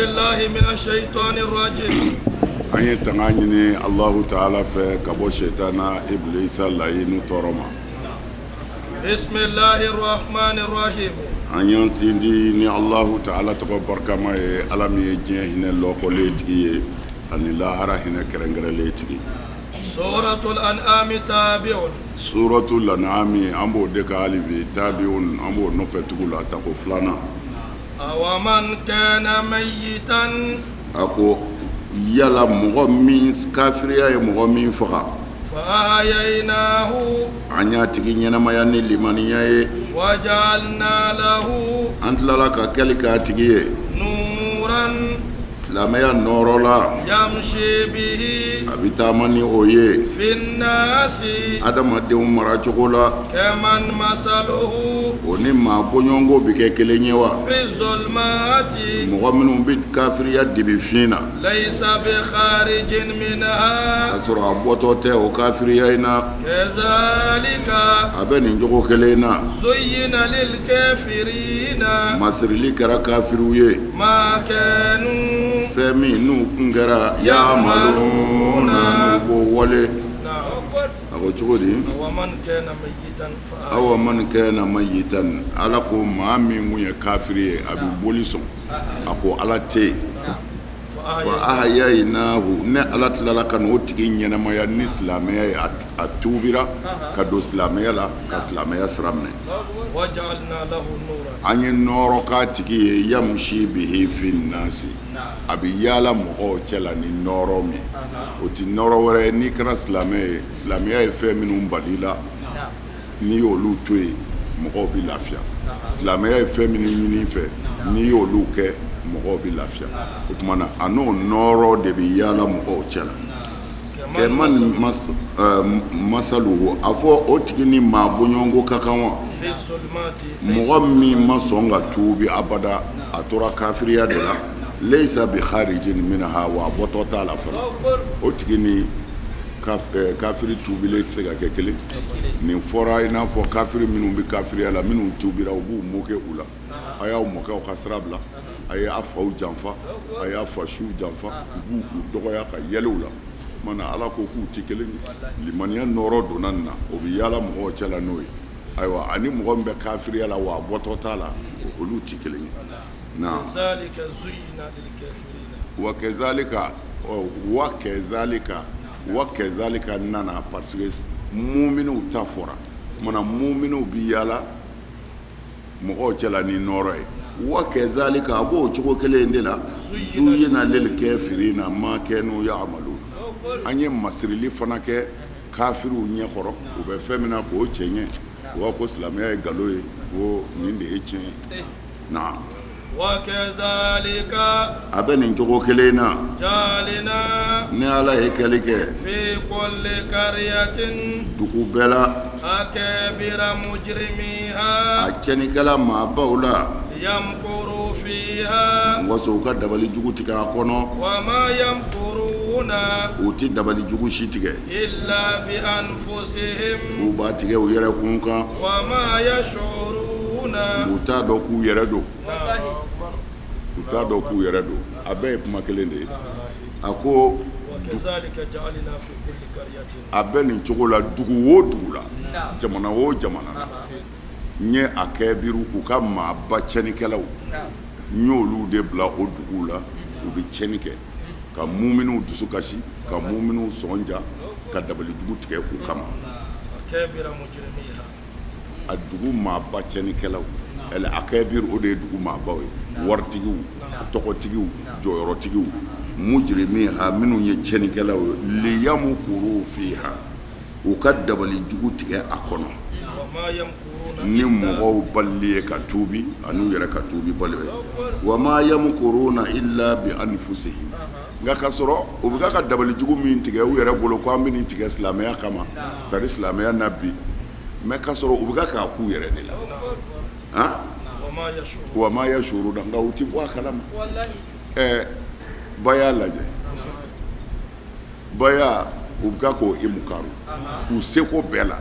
billahi minash shaitanir rajim. An ye tanga ɲini Alahu taala fɛ ka bɔ sɛtana ibilisa layinu tɔɔrɔ ma. Bismillahir rahmanir rahim. An y'an sindi ni Alahu taala tɔgɔ barikama ye, Ala min ye diɲɛ hinɛ lɔkɔlen tigi ye ani lahara hinɛ kɛrɛnkɛrɛnlen tigi. Suratul an'am tabi'un. Suratul an'am, an b'o de kan hali bi, tabi'un, an b'o nɔfɛ tugu la tako filanan. Awaman kana mayitan. A ko yala mɔgɔ min kafiriya ye mɔgɔ min faga, fa ahyaynahu, an y'a tigi ɲɛnamaya ni limaniya ye, wa ja'alna lahu, an tilala ka kɛli k'a tigi ye, nuran, silamɛya nɔɔrɔ la, yamshi bihi, a bɛ taama ni o ye, fin nasi, adamadenw maracogo la, kaman masaluhu, o ni maa bɔɲɔgɔnko bɛ kɛ kelen ye wa? Fi zulumati, mɔgɔ minnu bɛ kafiriya dibifin na, laysa bi kharijin minha, k'a sɔrɔ a bɔtɔ tɛ o kafiriya in na, kazalika, a bɛ nin cogo kelen in na, zuyyina lil kafirina, masirili kɛra kafiriw ye, ma kanu, fɛn min n'u kun kɛra, yamaluna, n'u b'o wale. A ko cogo di? Awa man kana mayitan, Ala ko maa min kun ye kafiri ye, a bɛ boli sɔn, a ko Ala tɛ yen, fa ahyaynahu, ne Ala tilala ka n'o tigi ɲɛnamaya ni silamɛya ye, a tuubira ka don silamɛya la, ka silamɛya sira minɛ, an ye nɔɔrɔ k'a tigi ye, yamshi bihi fi nasi, a bɛ yaala mɔgɔw cɛ la ni nɔɔrɔ min, o tɛ nɔɔrɔ wɛrɛ ye, n'i kɛra silamɛ ye, silamɛya ye fɛn minnu bali la, n'i y'olu to yen, mɔgɔw bɛ lafiya. Silamɛya ye fɛn minnu ɲini i fɛ, n'i y'olu kɛ, mɔgɔw bɛ lafiya. O tuma na, a n'o nɔɔrɔ de bɛ yaala mɔgɔw cɛ la. Kaman masaluhu, a fɔ o tigi ni maa bɔɲɔgɔnko ka kan wa? Mɔgɔ min ma sɔn ka tuubi abada, a tora kafiriya de la, laysa bi kharijin minha, wa a bɔtɔ t'a la fana, o tigi ni kafiri tuubilen tɛ se ka kɛ kelen. Nin fɔra i n'a fɔ kafiri minnu bɛ kafiriya la, minnu tuubira, u b'u moquer u la. A y'aw mɔkɛw ka sira bila, a y'a faw janfa, a y'a fa siw janfa, u b'u dɔgɔya ka yɛlɛ u la. Tuma na, Ala ko k'u tɛ kelen ye. Limaniya nɔɔrɔ donna nin na, o bɛ yaala mɔgɔw cɛ la n'o ye. Ayiwa, ani mɔgɔ min bɛ kafiriya la wa a bɔtɔ t'a la, olu tɛ kelen ye. Wa kazalika, wa kazalika, wa kazalika nana parce que muminw ta fɔra. Tuma na, muminw bɛ yaala mɔgɔw cɛla ni nɔɔrɔ ye. Wa kazalika, a b'o cogo kelen in de la, zuyina lil kafirina ma kanu ya'malun, an ye masirili fana kɛ kafiriw ɲɛ kɔrɔ, u bɛ fɛn min na k'o cɛɲɛ, u b'a ko silamɛya ye nkalon ye, ko nin de ye tiɲɛ ye. Naam. A bɛ nin cogo kelen na, ni Ala ye kɛli kɛ dugu bɛɛ la, a cɛnnikɛla maabaw la, waso u ka dabali jugu tigɛ a kɔnɔ, u tɛ dabali jugu si tigɛ f'u b'a tigɛ u yɛrɛ kun kan, u t'a dɔn k'u yɛrɛ don, u t'a dɔn k'u yɛrɛ don. A bɛɛ ye kuma kelen de ye. A ko a bɛ nin cogo la dugu o dugu la, jamana o jamana na, n ye akabiru, u ka maaba cɛnnikɛlaw, n y'olu de bila o duguw la. U bɛ cɛnni kɛ ka muminw dusu kasi, ka muminw sɔn ja, ka dabalijugu tigɛ u kama. A dugu maaba cɛnnikɛlaw, akabiru, o de ye dugu maabaw ye, waritigiw, tɔgɔtigiw, jɔyɔrɔtigiw, mujrimiha, minnu ye cɛnnikɛlaw ye, liyamukuru fiha, u ka dabalijugu tigɛ a kɔnɔ ni mɔgɔw balili ye ka tuubi, an'u yɛrɛ ka tuubi bali ye. Wa ma yamkuruna illa bi anfusihim, nka ka sɔrɔ u bɛ ka dabalijugu min tigɛ u yɛrɛ bolo ko an bɛ nin tigɛ silamɛya kama, tari silamɛya na bi, mais ka sɔrɔ u bɛ k'a k'u yɛrɛ de la. Wa ma yashuruna, nka u tɛ bɔ a kalama. Ɛɛ, ba y'a lajɛ, baya, u bɛ k'o imukaru u seko bɛɛ la,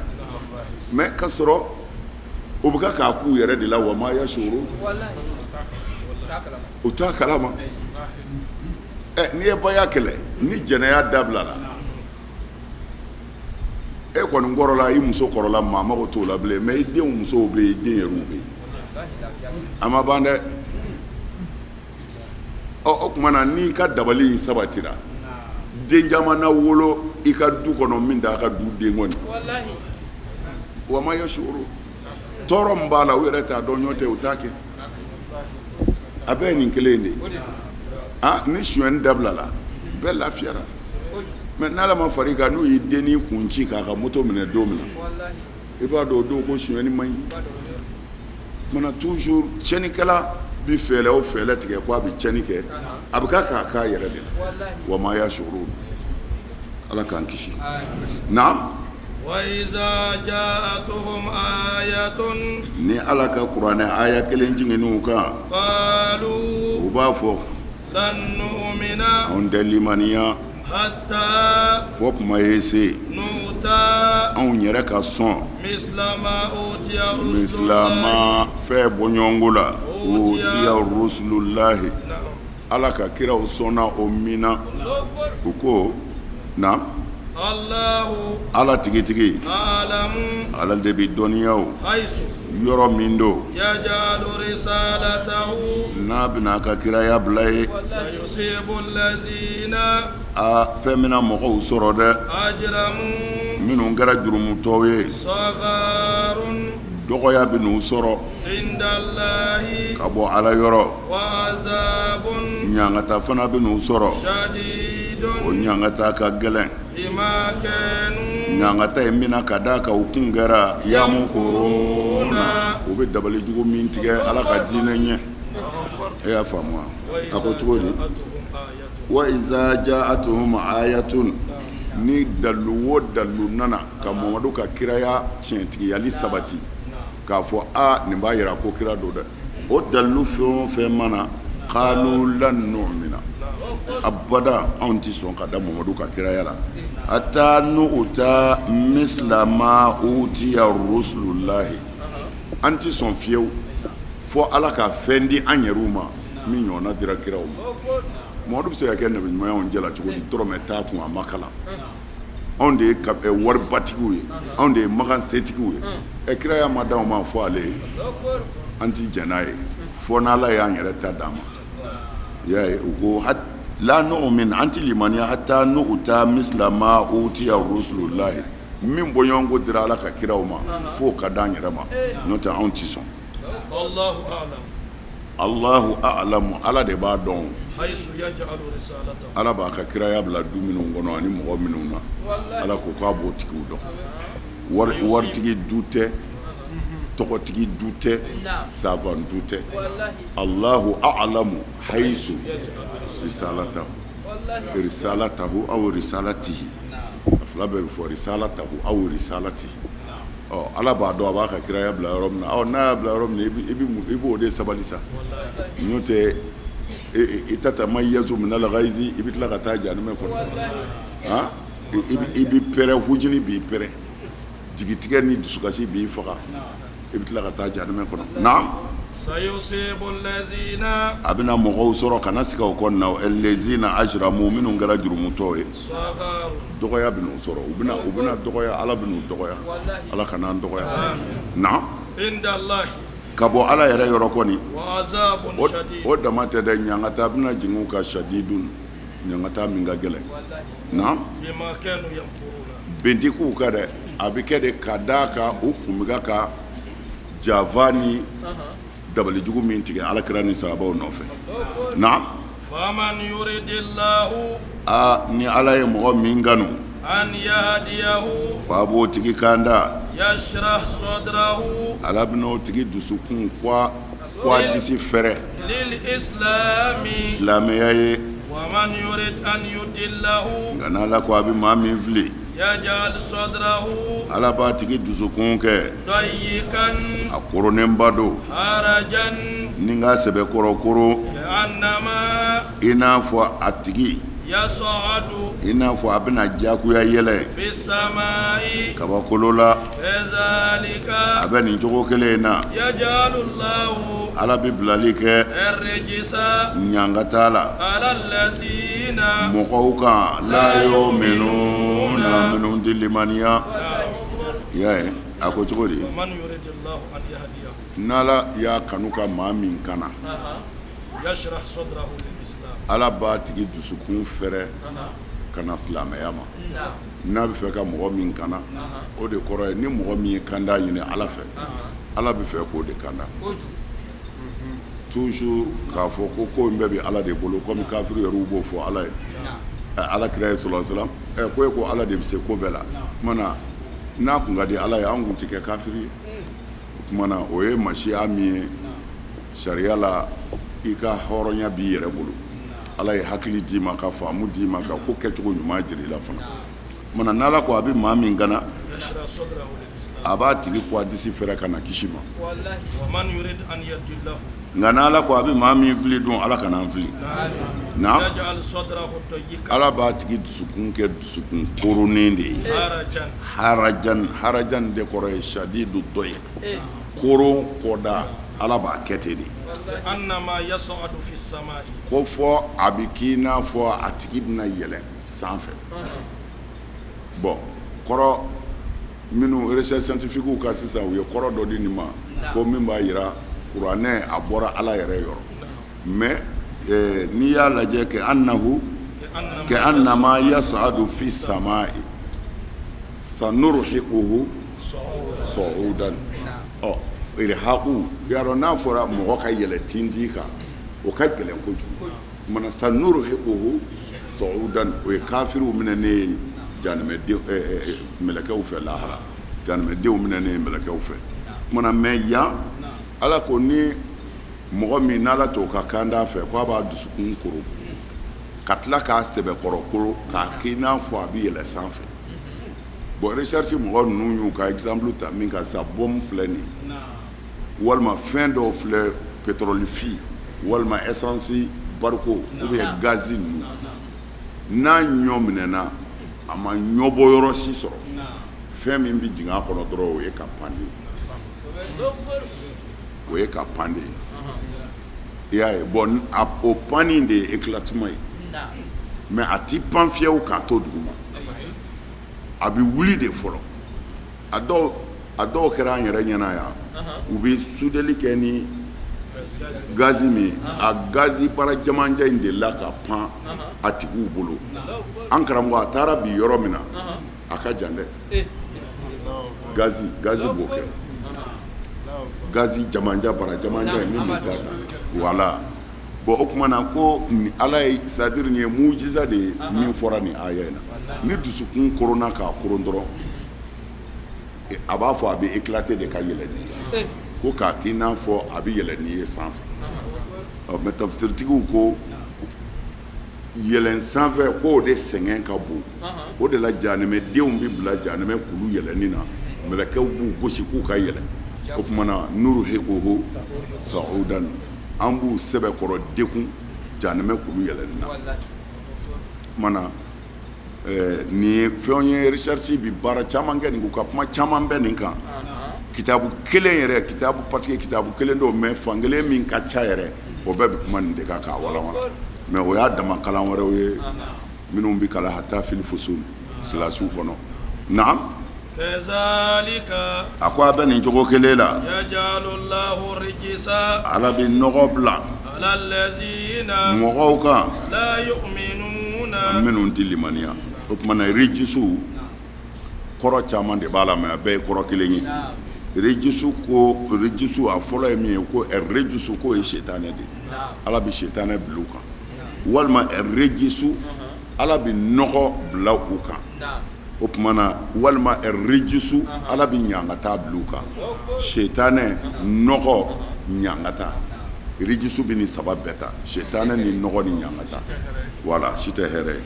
mais ka sɔrɔ u bɛ k'a k'u yɛrɛ de la. Wa ma yashuru. U t'a kalama. Ɛ, n'i ye baya kɛlɛ ni jɛnɛya dabilala, e kɔni kɔrɔla, i muso kɔrɔla, maa mago t'o la bilen, mais i denw musow bɛ yen, i den yɛrɛw bɛ yen, a ma ban dɛ. Ɔ, o tuma na n'i ka dabali sabatira, den caman na wolo i ka du kɔnɔ min t'a ka du den kɔni. Wa ma yasuru, tɔɔrɔ min b'a la, u yɛrɛ t'a dɔn, ɲɔgɔn tɛ u t'a kɛ. A bɛɛ ye nin kelen de ye. Ah, ni sonyɛni dabilala, bɛɛ lafiyara. Mais n'Ala ma far'i kan, n'u y'i dennin kun ci k'a ka moto minɛ don min na, i b'a dɔn o don ko sonyɛni man ɲi. Kumana toujours tiɲɛnikɛla bi fɛɛrɛ o fɛɛrɛ tigɛ ko a bɛ tiɲɛni kɛ, a bɛ k'a k'a yɛrɛ de la. Wa ma yasuru, Ala k'an kisi. Naam. Ni Ala ka kuranɛ aya kelen jiginn'u kan, u b'a fɔ, anw tɛ limaniya fo kuma ye se anw yɛrɛ ka sɔn misilama fɛn bɔɲɔgɔnko la utiya rusululahi, Ala ka kiraw sɔnna o min na. U ko na Ala tigitigi, Ala de bɛ dɔnniya yɔrɔ min don n'a bɛna a ka kiraya bila ye. Aa, fɛn bɛna mɔgɔw sɔrɔ dɛ, minnu kɛra jurumutɔw ye, dɔgɔya bɛn'u sɔrɔ ka bɔ Ala yɔrɔ, ɲangata fana bɛn'u sɔrɔ, o ɲangata ka gɛlɛn. Ɲangata in bɛna ka d'a kan u kun kɛra yamukuruna, u bɛ dabali jugu min tigɛ Ala ka diinɛ ɲɛ. E y'a faamu wa? A ko cogo di? Wa iza jaatuhum ayatun, ni dalu o dalu nana ka Mamadu ka kiraya tiɲɛtigiyali sabati, k'a fɔ aa, nin b'a jira ko kira don dɛ, o dalu fɛn o fɛn mana, kalu lan numina abada, anw tɛ sɔn ka da Mamadu ka kiraya la, hatta nuta misla ma utiya rusululahi, an tɛ sɔn fiyewu fo Ala ka fɛn di an yɛrɛw ma min ɲɔgɔnna dira kiraw ma. Mamadu bɛ se ka kɛ nabi ɲuman ye anw cɛla cogo di? Dɔrɔmɛ t'a kun, a ma kalan. Anw de ye waribatigiw ye, anw de ye makan setigiw ye. Ɛ, kiraya ma d'anw ma fo ale ye, an tɛ jɛn n'a ye fo n'Ala y'an yɛrɛ ta d'an ma. I y'a ye, u ko la nu'min, an tɛ limaniya, hatta nu'ta misla ma utiya rusululahi, min bɔɲɔgɔnko dira Ala ka kiraw ma, f'o ka d'an yɛrɛ ma, n'o tɛ anw tɛ sɔn. Allahu a'lamu, Ala de b'a dɔn. Ala b'a ka kiraya bila du minnu kɔnɔ ani mɔgɔ minnu na, Ala ko k'a b'o tigiw dɔn. Waritigi du tɛ, tɔgɔtigi du tɛ, savant du tɛ. Allahu a'lamu hayisu risalatahu, risalatahu aw risalatihi, a fila bɛɛ bɛ fɔ, risalatahu aw risalatihi. Ɔ, Ala b'a dɔn a b'a ka kiraya bila yɔrɔ min na. Ɔ, n'a y'a bila yɔrɔ min na, i b'o de sabali sa, n'o tɛ i tatamayazu minal gayizi, i bɛ tila ka taa jahanama kɔnɔ. Han, i bɛ pɛrɛn, hujini b'i pɛrɛn, jigitigɛ ni dusukasi b'i faga, i bɛ tila ka taa jahanama kɔnɔ. Naam, a bɛna mɔgɔw sɔrɔ, kana siga o kɔni na, lezina ajramu, minnu kɛra jurumutɔw ye, dɔgɔya bɛn'u sɔrɔ, u bɛna dɔgɔya, Ala bɛn'u dɔgɔya. Ala kana an dɔgɔya. Naam, ka bɔ Ala yɛrɛ yɔrɔ kɔni, o dama tɛ dɛ, ɲangata bɛna jigin u kan, shadidun, ɲangata min ka gɛlɛn. Naam, bin tɛ k'u kan dɛ, a bɛ kɛ de ka d'a kan u kun bɛ ka janfa ni dabalijugu min tigɛ Ala kira ni sahabaw nɔfɛ. Naam, aa, ni Ala ye mɔgɔ min kanu ko a b'o tigi kanda, Ala bɛna o tigi dusukun ko a disi fɛrɛ silamɛya ye. Nka n'Ala ko a bɛ maa min fili, Ala b'a tigi dusukun kɛ a koronnenba don ni k'a sɛbɛkɔrɔ koron, i n'a fɔ a tigi I n'a fɔ a bɛna diyagoya yɛlɛ kabakolo la, a bɛ nin cogo kelen in na, Ala bɛ bilali kɛ ɲangata la mɔgɔw kan la yuminuna minnu tɛ limaniya, i y'a ye a ko cogo di n'Ala y'a kanu ka maa min kana Ala b'a tigi dusukun fɛrɛ ka na silamɛya ma n'a bɛ fɛ ka mɔgɔ min kana o de kɔrɔ ye ni mɔgɔ min ye kanda ɲini Ala fɛ Ala bɛ fɛ k'o de kanda toujours k'a fɔ ko ko in bɛɛ bɛ Ala de bolo komi kafiri yɛrɛw b'o fɔ Ala ye Ala kira ye salalahu alehi wasalam ko e ko Ala de bɛ se ko bɛɛ la o tuma na n'a tun ka di Ala ye an tun tɛ kɛ kafiri ye o tuma na o ye masiya min ye sariya la i ka hɔrɔnya b'i yɛrɛ bolo ala ye hakili d'i ma ka faamu d'i ma ka ko kɛcogo ɲuman jira i la fana o tuma na n'ala ko a bɛ maa min kana a b'a tigi ko a disi fɛrɛ ka na kisi ma nka n'ala ko a bɛ maa min fili dun ala kana an fili na ala b'a tigi dusukun kɛ dusukun koronnen de ye harajan harajan de kɔrɔ ye shadidu dayq koron kɔda ala b'a kɛ ten de ko fɔ a bɛ k'i n'a fɔ a tigi bɛna yɛlɛ sanfɛ bon kɔrɔ minnu recherche scientifique ka sisan u ye kɔrɔ dɔ di nin ma ko min b'a jira kuranɛ a bɔra ala yɛrɛ yɔrɔ mais n'i y'a lajɛ ka annahu ka annama yas'adu fi samai sanurhiquhu su'udan ɔ irhaqu y'a dɔn n'a fɔra mɔgɔ ka yɛlɛ tintin kan o ka gɛlɛn kojugu mana sanurhiquhu su'udan o ye kafiriw minɛnen ye janɛmɛdenw mɛlɛkɛw fɛ lahara janɛmɛdenw minɛnen ye mɛlɛkɛw fɛ kumana mais yan ala ko ni mɔgɔ min n'ala t'o ka kanda fɛ ko a b'a dusukun koron ka tila k'a sɛbɛkɔrɔ koron k'a k'i n'a fɔ a bɛ yɛlɛ sanfɛ bon recherche mɔgɔ ninnu y'u ka exemple ta min kan sa bombe filɛ nin ye walima fɛn dɔw filɛ pétrole fi walima essence bariko ou bien gazi ninnu n'a ɲɔ minɛna a ma ɲɔbɔ yɔrɔ si sɔrɔ fɛn min bɛ jigin a kɔnɔ dɔrɔn o ye ka pan de o ye ka pan de ye i y'a ye bon o panni de ye éclatement ye mais a ti pan fiyewu k'a to duguma a bɛ wuli de fɔlɔ a dɔw kɛra an yɛrɛ ɲɛna yan u bɛ sudeli kɛ ni gazi min ye a gazi bara jamanjan in delila ka pan a tigiw bolo an karamɔgɔ a taara bi yɔrɔ min na a ka jan dɛ gazi gazi b'o kɛ gazi jamanjan bara jamanjan in min bɛ da voilà bon o tuma na ko ala ye c'est à dire nin ye mujiza de ye min fɔra nin aya in na ni dusukun koronna k'a koron dɔrɔn a b'a fɔ a bɛ éclater de ka yɛlɛ n'i ye ko k'a k'i n'a fɔ a bɛ yɛlɛ n'i ye sanfɛ ɔ mais tafsiritigiw ko yɛlɛn sanfɛ k'o de sɛgɛn ka bon o de la janɛmɛdenw bɛ bila janɛmɛ kulu yɛlɛnni na mɛlɛkɛw b'u gosi k'u ka yɛlɛ o tuma na nurhiquhu sa'udan an b'u sɛbɛkɔrɔ degun janɛmɛ kulu yɛlɛnni na o tuma na nin ye fɛnw ye recherche bɛ baara caman kɛ nin u ka kuma caman bɛ nin kan kitabu kelen yɛrɛ kitabu parce que kitabu kelen don mais fan kelen min ka ca yɛrɛ o bɛɛ bɛ kuma nin de kan k'a walawala mais o y'a dama kalan wɛrɛw ye minnu bɛ kalan hatta fil fusul kilasiw kɔnɔ naam a ko a bɛ nin cogo kelen la ala bɛ nɔgɔ bila mɔgɔw kan minnu tɛ limaniya o tuma na rijisu kɔrɔ caman de b'a la mais a bɛɛ ye kɔrɔ kelen ye rijisu ko rijisu a fɔlɔ ye min ye ko rijisu k'o ye sitanɛ de ye ala bɛ sitanɛ bila u kan walima rijisu ala bɛ nɔgɔ bila u kan o tuma na walima rijisu ala bɛ ɲangata bila u kan sitanɛ nɔgɔ ɲangata rijisu bɛ nin saba bɛɛ ta sitanɛ ni nɔgɔ ni ɲangata voilà si tɛ hɛrɛ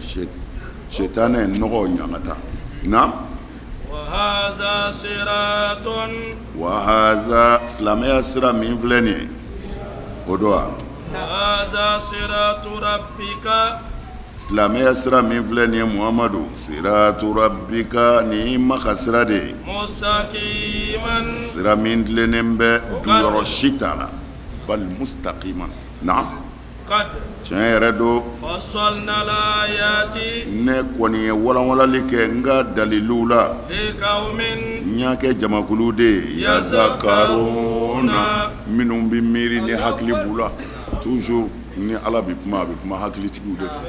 sitanɛ nɔgɔ ɲangata naam wa haza silamɛya sira min filɛ nin ye o don wa. Silamɛya sira min filɛ nin ye Muhamadu siratu rabbika nin y'i ma ka sira de ye mustaqiman sira min tilennen bɛ duyɔrɔ si t'a la bal mustaqiman naam qad tiɲɛ yɛrɛ don fassalna al-ayati ne kɔni ye walanwalali kɛ n ka daliluw la liqaumin n y'a kɛ jamakulu de ye yazakkaruna minnu bɛ miiri ni hakili b'u la toujours ni Ala bɛ kuma a bɛ kuma hakilitigiw de fɛ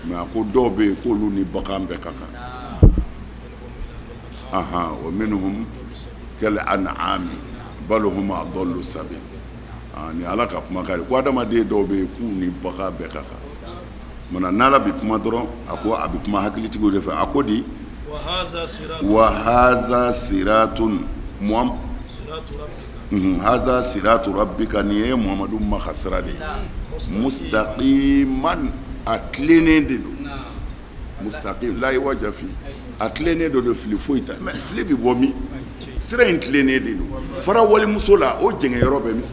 mais a ko dɔw bɛ yen k'olu ni bagan bɛɛ ka kan ahan wa minhum kal an'ami bal hum adallu sabil ni Ala ka kumakan ye ko adamaden dɔw bɛ yen k'u ni bagan bɛɛ ka kan tuma n'Ala bɛ kuma dɔrɔn a ko a bɛ kuma hakilitigiw de fɛ a ko di wa haza siratun haza siratu rabbika nin ye Muhamadu ma ka sira de ye mustaqiman a tilennen de don mustaqim la iwaja fi a tilennen don de fili foyi t'a mais fili bɛ bɔ min sira in tilennen de don fara walimuso la o jɛngɛ yɔrɔ bɛ min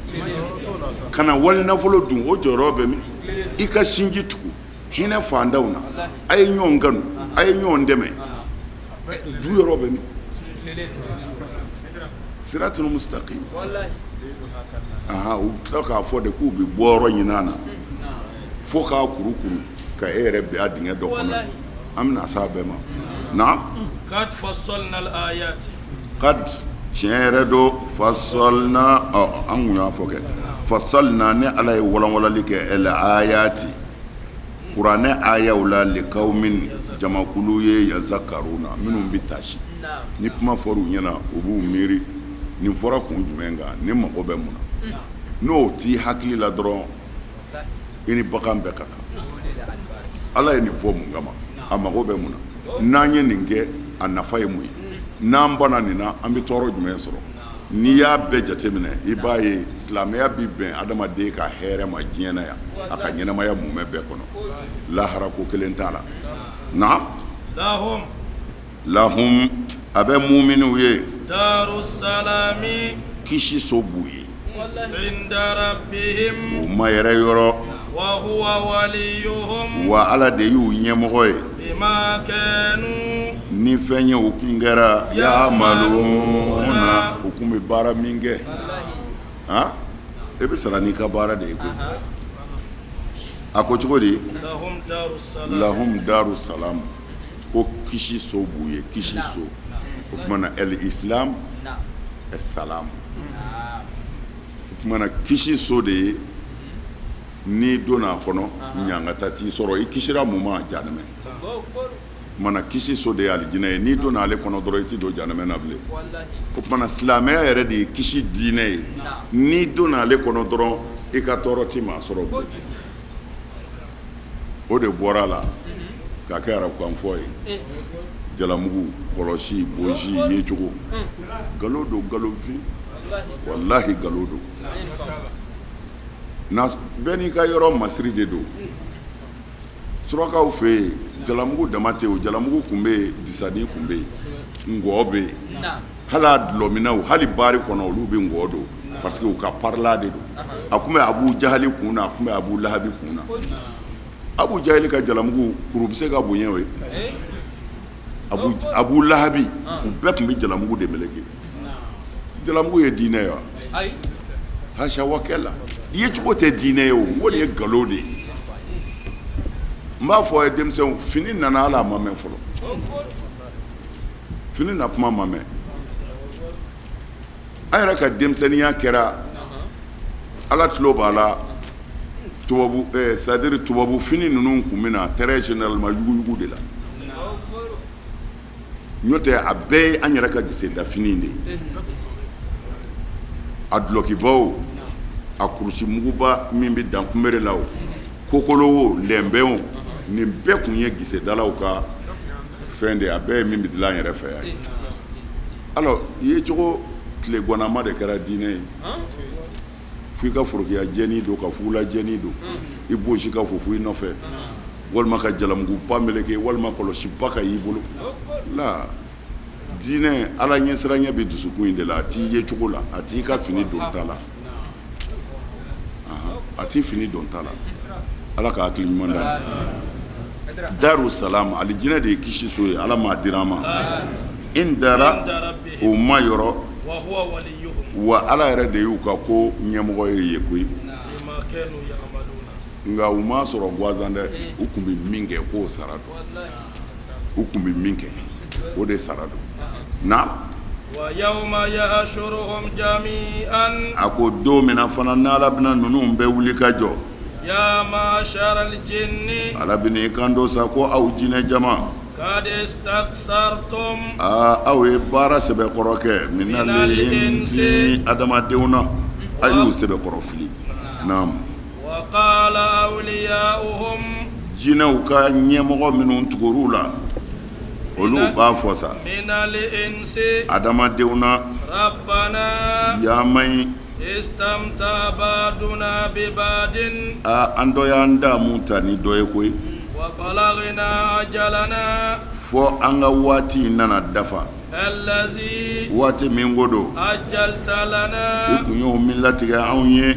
kana wali nafolo dun o jɔyɔrɔ bɛ min i ka sinji tugu hinɛ fantanw na a ye ɲɔgɔn kanu a ye ɲɔgɔn dɛmɛ du yɔrɔ bɛ min siratun mustaqim aha u tila k'a fɔ de k'u bɛ bɔ yɔrɔ ɲinin a na fo k'a kurukuru ka e yɛrɛ bin a dingɛ dɔ kɔnɔ an bɛna s'a bɛɛ ma naam qad fassalna al-ayati qad tiɲɛ yɛrɛ don fassalna an kun y'a fɔ kɛ fassalna ne Ala ye walanwalali kɛ al-ayati kuranɛ ayaw la liqaumin jamakulu ye yazakkaruna minnu bɛ taasi ni kuma fɔra u ɲɛna u b'u miiri nin fɔra kun jumɛn kan nin mago bɛ mun na n'o t'i hakili la dɔrɔn i ni bagan bɛɛ ka kan ala ye nin fɔ mun kama a mago bɛ mun na n'an ye nin kɛ a nafa ye mun ye n'an banna nin na an bɛ tɔɔrɔ jumɛn sɔrɔ n'i y'a bɛɛ jateminɛ i b'a ye silamɛya bɛ bɛn adamaden ka hɛrɛ ma diɲɛ na yan a ka ɲɛnamaya mumɛ bɛɛ kɔnɔ lahara ko kelen t'a la naam lahum a bɛ muminiw ye darussalami kisi so b'u ye inda rabbihim u ma yɛrɛ yɔrɔ wa huwa waliyuhum wa ala de y'u ɲɛmɔgɔ ye bima kanu ni fɛn ye u kun kɛra yamaluna u kun bɛ baara min kɛ han e bɛ sara n'i ka baara de ye koyi a ko cogo di lahum darussalam ko kisi so b'u ye kisi so o tuma na el islam salam o tuma na kisi so de ye n'i donna a kɔnɔ ɲangata t'i sɔrɔ i kisira mun ma janɛmɛ o tuma na kisi so de ye alijinɛ ye n'i donna ale kɔnɔ dɔrɔn i tɛ don janɛmɛ na bilen o tuma na silamɛya yɛrɛ de ye kisi diinɛ ye n'i donna ale kɔnɔ dɔrɔn i ka tɔɔrɔ tɛ maa sɔrɔ bilen o de bɔra a la k'a kɛ arabukan fɔ ye jalamugu kɔlɔsi bosi yecogo nkalon don nkalonfin walahi nkalon don bɛɛ n'i ka yɔrɔ masiri de don surakaw fɛ yen jalamugu dama tɛ o jalamugu tun bɛ yen disani tun bɛ yen ngɔ bɛ yen hali a dulɔminnaw hali bari kɔnɔ olu bɛ ngɔ don parce que u ka parila de don a tun bɛ abu jahali kun na a tun bɛ abu lahabi kun na abu jahali ka jalamugu kuru bɛ se ka bonya o ye abu lahabi u bɛɛ tun bɛ jalamugu de meleke jalamugu ye diinɛ ye wa hasa wa kala yecogo tɛ diinɛ ye o o de ye nkalon de ye n b'a fɔ ye denmisɛnw fini nana ala a ma mɛn fɔlɔ fini na kuma ma mɛn an yɛrɛ ka denmisɛnninya kɛra ala tulo b'a la tubabu c'est à dire tubabu fini ninnu tun bɛ na très généralement yuguyugu de la n'o tɛ a bɛɛ ye an yɛrɛ ka giseda fini de ye a dulɔkiba o a kurusi muguba min bɛ dan kunbere la o kokolo o lɛnbɛn o nin bɛɛ tun ye gisedalaw ka fɛn de ye a bɛɛ ye min bɛ dilan an yɛrɛ fɛ yan alors yecogo tilegwanama de kɛra diinɛ ye fo i ka forokiya jɛnin don ka fugula jɛnin don i bosi ka fo i nɔfɛ walima ka jalamuguba meleke walima kɔlɔsiba ka y'i bolo la diinɛ ala ɲɛsiranɲɛ bɛ dusukun in de la a t'i yecogo la a t'i ka fini donta la a t'i fini donta la ala ka hakili ɲuman d'an ma. Daru salam, alijinɛ de ye kisi so ye, Ala m'a dira an ma. Inda u ma yɔrɔ wa Ala yɛrɛ de y'u ka ko ɲɛmɔgɔ ye ye koyi. Nka u m'a sɔrɔ gansan dɛ, u tun bɛ min kɛ k'o sara don, u tun bɛ min kɛ o de sara don. Na a ko don min na fana n'Ala bɛna ninnu bɛɛ wuli ka jɔ, Ala bɛna i kanto sa ko aw jinɛ jama, aa aw ye baara sɛbɛkɔrɔ kɛ minal insi adamadenw na, a y'u sɛbɛkɔrɔ fili. Naamu. Jinɛw ka ɲɛmɔgɔ minnu tugur'u la, olu b'a fɔ sa adamadenw na, ya ma an dɔ y'an damu ta ni dɔ ye koyi, fɔ an ka waati nana dafa. Waati min ko don i kun y'o min latigɛ anw ye.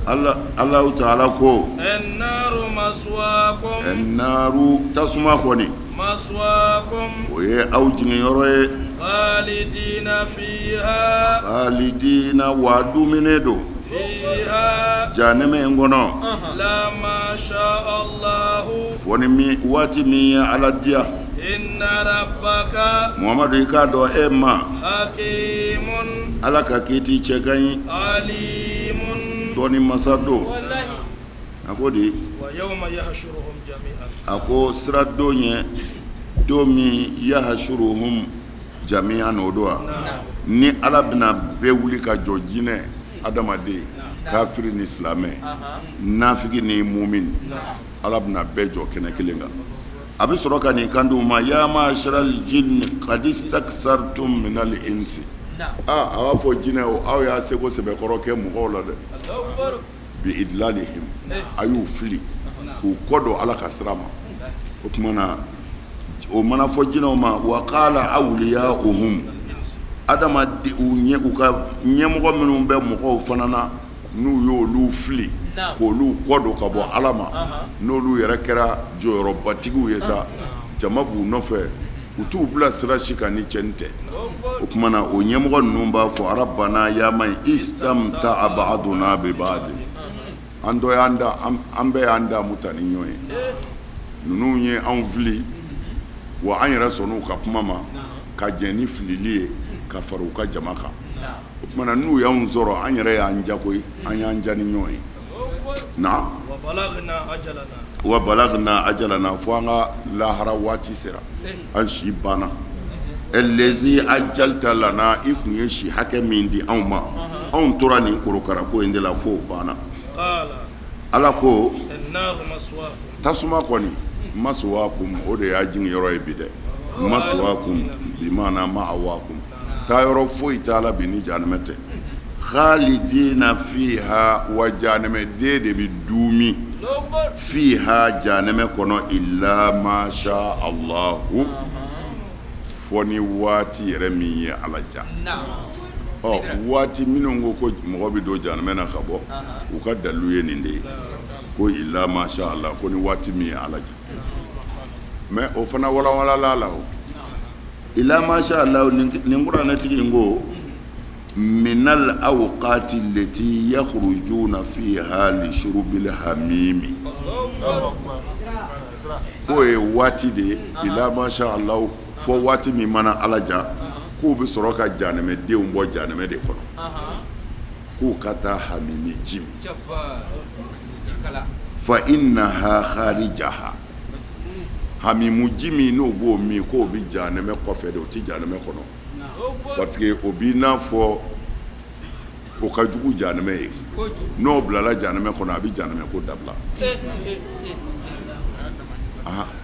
Alahu taala ko naru tasuma kɔni o ye aw jiginyɔrɔ ye, khalidina wa dumuni don jahanama in kɔnɔ fɔ ni waati min ye Ala diya. Muhamadu i k'a dɔn e ma Ala ka kiti cɛ ka ɲi dɔnni masa don. A ko di a ko siran don ɲɛ don min yahshuruhum jami'an o don wa ni Ala bɛna bɛɛ wuli ka jɔ jinɛ adamaden kafiri ni silamɛ nafigi ni mumin Ala bɛna bɛɛ jɔ kɛnɛ kelen kan. A bɛ sɔrɔ ka n'i kanto u ma ya ma'sharal jinni qad istakthartum minal insi aa a b'a fɔ jinɛ o aw y'a seko sɛbɛkɔrɔ kɛ mɔgɔw la dɛ bi idlalihim a y'u fili k'u kɔ don Ala ka sira ma. O tuma na o mana fɔ jinɛw ma wa qala awliya'uhum adamaden u ka ɲɛmɔgɔ minnu bɛ mɔgɔw fana na n'u y'olu fili k'olu kɔ don ka bɔ Ala ma n'olu yɛrɛ kɛra jɔyɔrɔbatigiw ye sa jama b'u nɔfɛ u t'u bila sira si kan ni cɛnni tɛ. O tuma na o ɲɛmɔgɔ ninnu b'a fɔ rabbana ya ma istamta'a ba'duna bi ba'd an dɔ y'an da an bɛɛ y'an damu ta ni ɲɔgɔn ye ninnu ye anw fili wa an yɛrɛ sɔnn'u ka kuma ma ka jɛn ni filili ye ka fara u ka jama kan. O tuma na n'u y'anw sɔrɔ an yɛrɛ y'an ja koyi an y'an ja ni ɲɔgɔn ye na wa balagna ajalana fo an ka lahara waati sera an si banna allazi ajjalta lana i tun ye si hakɛ min di anw ma anw tora nin korokara ko in de la fo banna. Ala ko tasuma kɔni maswaakum o de y'a jiginyɔrɔ ye bi dɛ maswaakum bi maana ma'waakum taa yɔrɔ foyi t'a la bi ni jahanama tɛ khalidina fiha wa jahanamaden de bɛ duumi fiha jahanama kɔnɔ illa ma sha Allahu fɔ ni waati yɛrɛ min ye Ala ja. Ɔ waati minnu ko ko mɔgɔ bɛ don jahanama na ka bɔ u ka dalilu ye nin de ye ko illa ma sha Allah ko ni waati min ye Ala ja mais o fana walawalala la o illa ma sha Allah nin kuranɛtigi in ko minal awqati lati yakhrujuna fiha li shurbil hamimi k'o ye waati de ye illa ma sha Allah fɔ waati min mana Ala ja k'u bɛ sɔrɔ ka jahanamadenw bɔ jahanama de kɔnɔ k'u ka taa hamimi ji min fa innaha kharijaha hamimu ji min n'o b'o min k'o bɛ jahanama kɔfɛ de o tɛ jahanama kɔnɔ parce que o b'i n'a fɔ o ka jugu jahanama ye n'o bilala jahanama kɔnɔ a bɛ jahanama ko dabila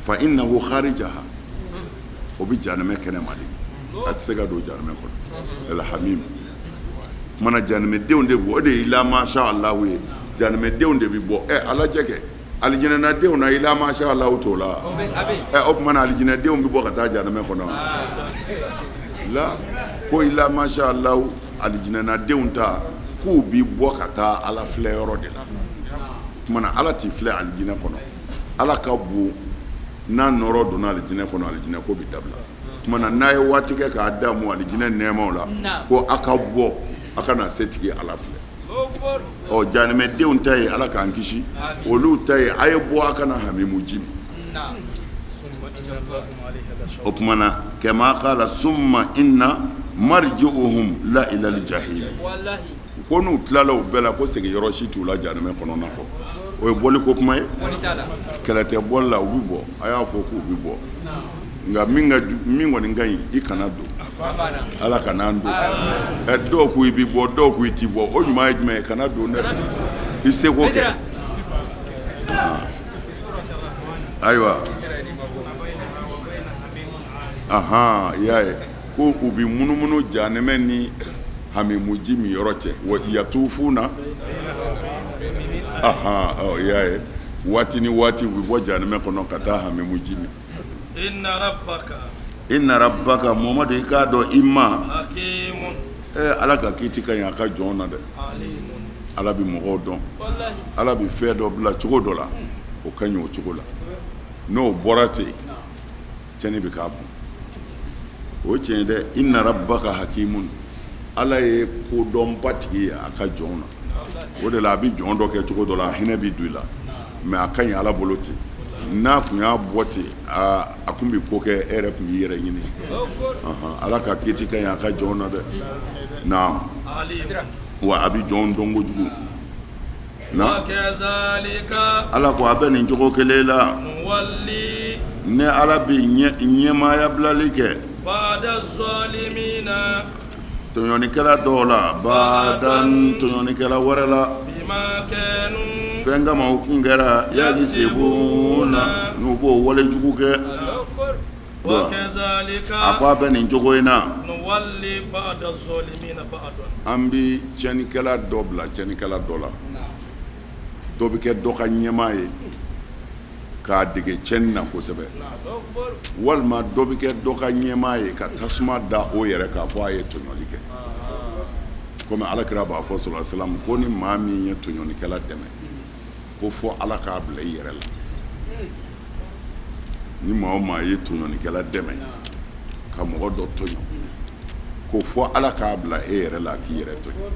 fa innahu kharijaha o bɛ jahanama kɛnɛma de a tɛ se ka don jahanama kɔnɔ alhamim kumana jahanamadenw de bɔ o de ye illa ma sha Allahu ye jahanamadenw de bɛ bɔ ɛ a lajɛ kɛ alijinɛnadenw na illa ma sha Allahu t'o la ɛ o tuma na alijinɛdenw bɛ bɔ ka taa jahanama kɔnɔ la ko illa ma sha Allahu alijinɛnadenw ta k'u bɛ bɔ ka taa Ala filɛ yɔrɔ de la kumana Ala t'i filɛ alijinɛ kɔnɔ. Ala ka bon n'a nɔɔrɔ donna alijinɛ kɔnɔ, alijinɛ ko bɛ dabila. Tuma na n'a ye waati kɛ k'a damu alijinɛ nɛɛmaw la, ko a ka bɔ a ka na setigi Ala filɛ. Ɔ janɛmɛdenw ta ye, Ala k'an kisi, olu ta ye a ye bɔ a ka na hamimu ji min. O tuma na kama qala summa inna marji'uhum la ilal jahim, ko n'u tilala o bɛɛ la, ko segin yɔrɔ si t'u la janɛmɛ kɔnɔna kɔ. O ye bɔli ko kuma ye, kɛlɛ tɛ bɔli la, u bɛ bɔ, a y'a fɔ k'u bɛ bɔ, nka min kɔni ka ɲi, i kana don, Ala kana an don. Ɛ dɔw ko i bɛ bɔ, dɔw ko i tɛ bɔ, o ɲuman ye jumɛn ye? Kana don dɛ, i seko kɛ. Ayiwa, ahan, i y'a ye ko u bɛ munumunu janɛmɛ ni hamimuji min yɔrɔ cɛ, wa yatufuna, ahan, ɔ i y'a ye waati ni waati u bɛ bɔ janɛmɛ kɔnɔ ka taa hamimuji min. Inna rabbaka, Muhamadu, i k'a dɔn i ma Ala ka kiti ka ɲi a ka jɔn na dɛ. Ala bɛ mɔgɔw dɔn, Ala bɛ fɛn dɔ bila cogo dɔ la, o ka ɲi o cogo la. N'o bɔra ten, cɛnni bɛ k'a kun. O tiɲɛ dɛ. Inna rabbaka hakimun, Ala ye kodɔnba tigi ye a ka jɔn na. O de la a bɛ jɔn dɔ kɛ cogo dɔ la, a hinɛ bɛ don i la, mais a ka ɲi Ala bolo ten. N'a tun y'a bɔ ten, a tun bɛ ko kɛ, e yɛrɛ tun b'i yɛrɛ ɲini. Ala ka kiti ka ɲi a ka jɔn na dɛ. Naam, wa a bɛ jɔn dɔn kojugu. Ala ko a bɛ nin cogo kelen la, ne Ala bɛ ɲɛmaaya bilali kɛ tɔɲɔnikɛla dɔw la, badan tɔɲɔnikɛla wɛrɛ la, fɛn kama u kun kɛra yaksibuna, n'u b'o wale jugu kɛ. A ko a bɛ nin cogo in na, an bɛ tiɲɛnikɛla dɔ bila tiɲɛnikɛla dɔ la, dɔ bɛ kɛ dɔ ka ɲɛmaa ye k'a dege tiɲɛni na kosɛbɛ, walima dɔ bɛ kɛ dɔ ka ɲɛmaa ye ka tasuma da o yɛrɛ kan ko a ye tɔɲɔli kɛ. Komi Ala kira b'a fɔ sallallahu alayhi wa sallam ko ni maa min ye tɔɲɔnikɛla dɛmɛ, ko fɔ Ala k'a bila i yɛrɛ la. Ni maa o maa ye tɔɲɔnikɛla dɛmɛ ka mɔgɔ dɔ tɔɲɔ, ko fɔ Ala k'a bila e yɛrɛ la k'i yɛrɛ tɔɲɔ.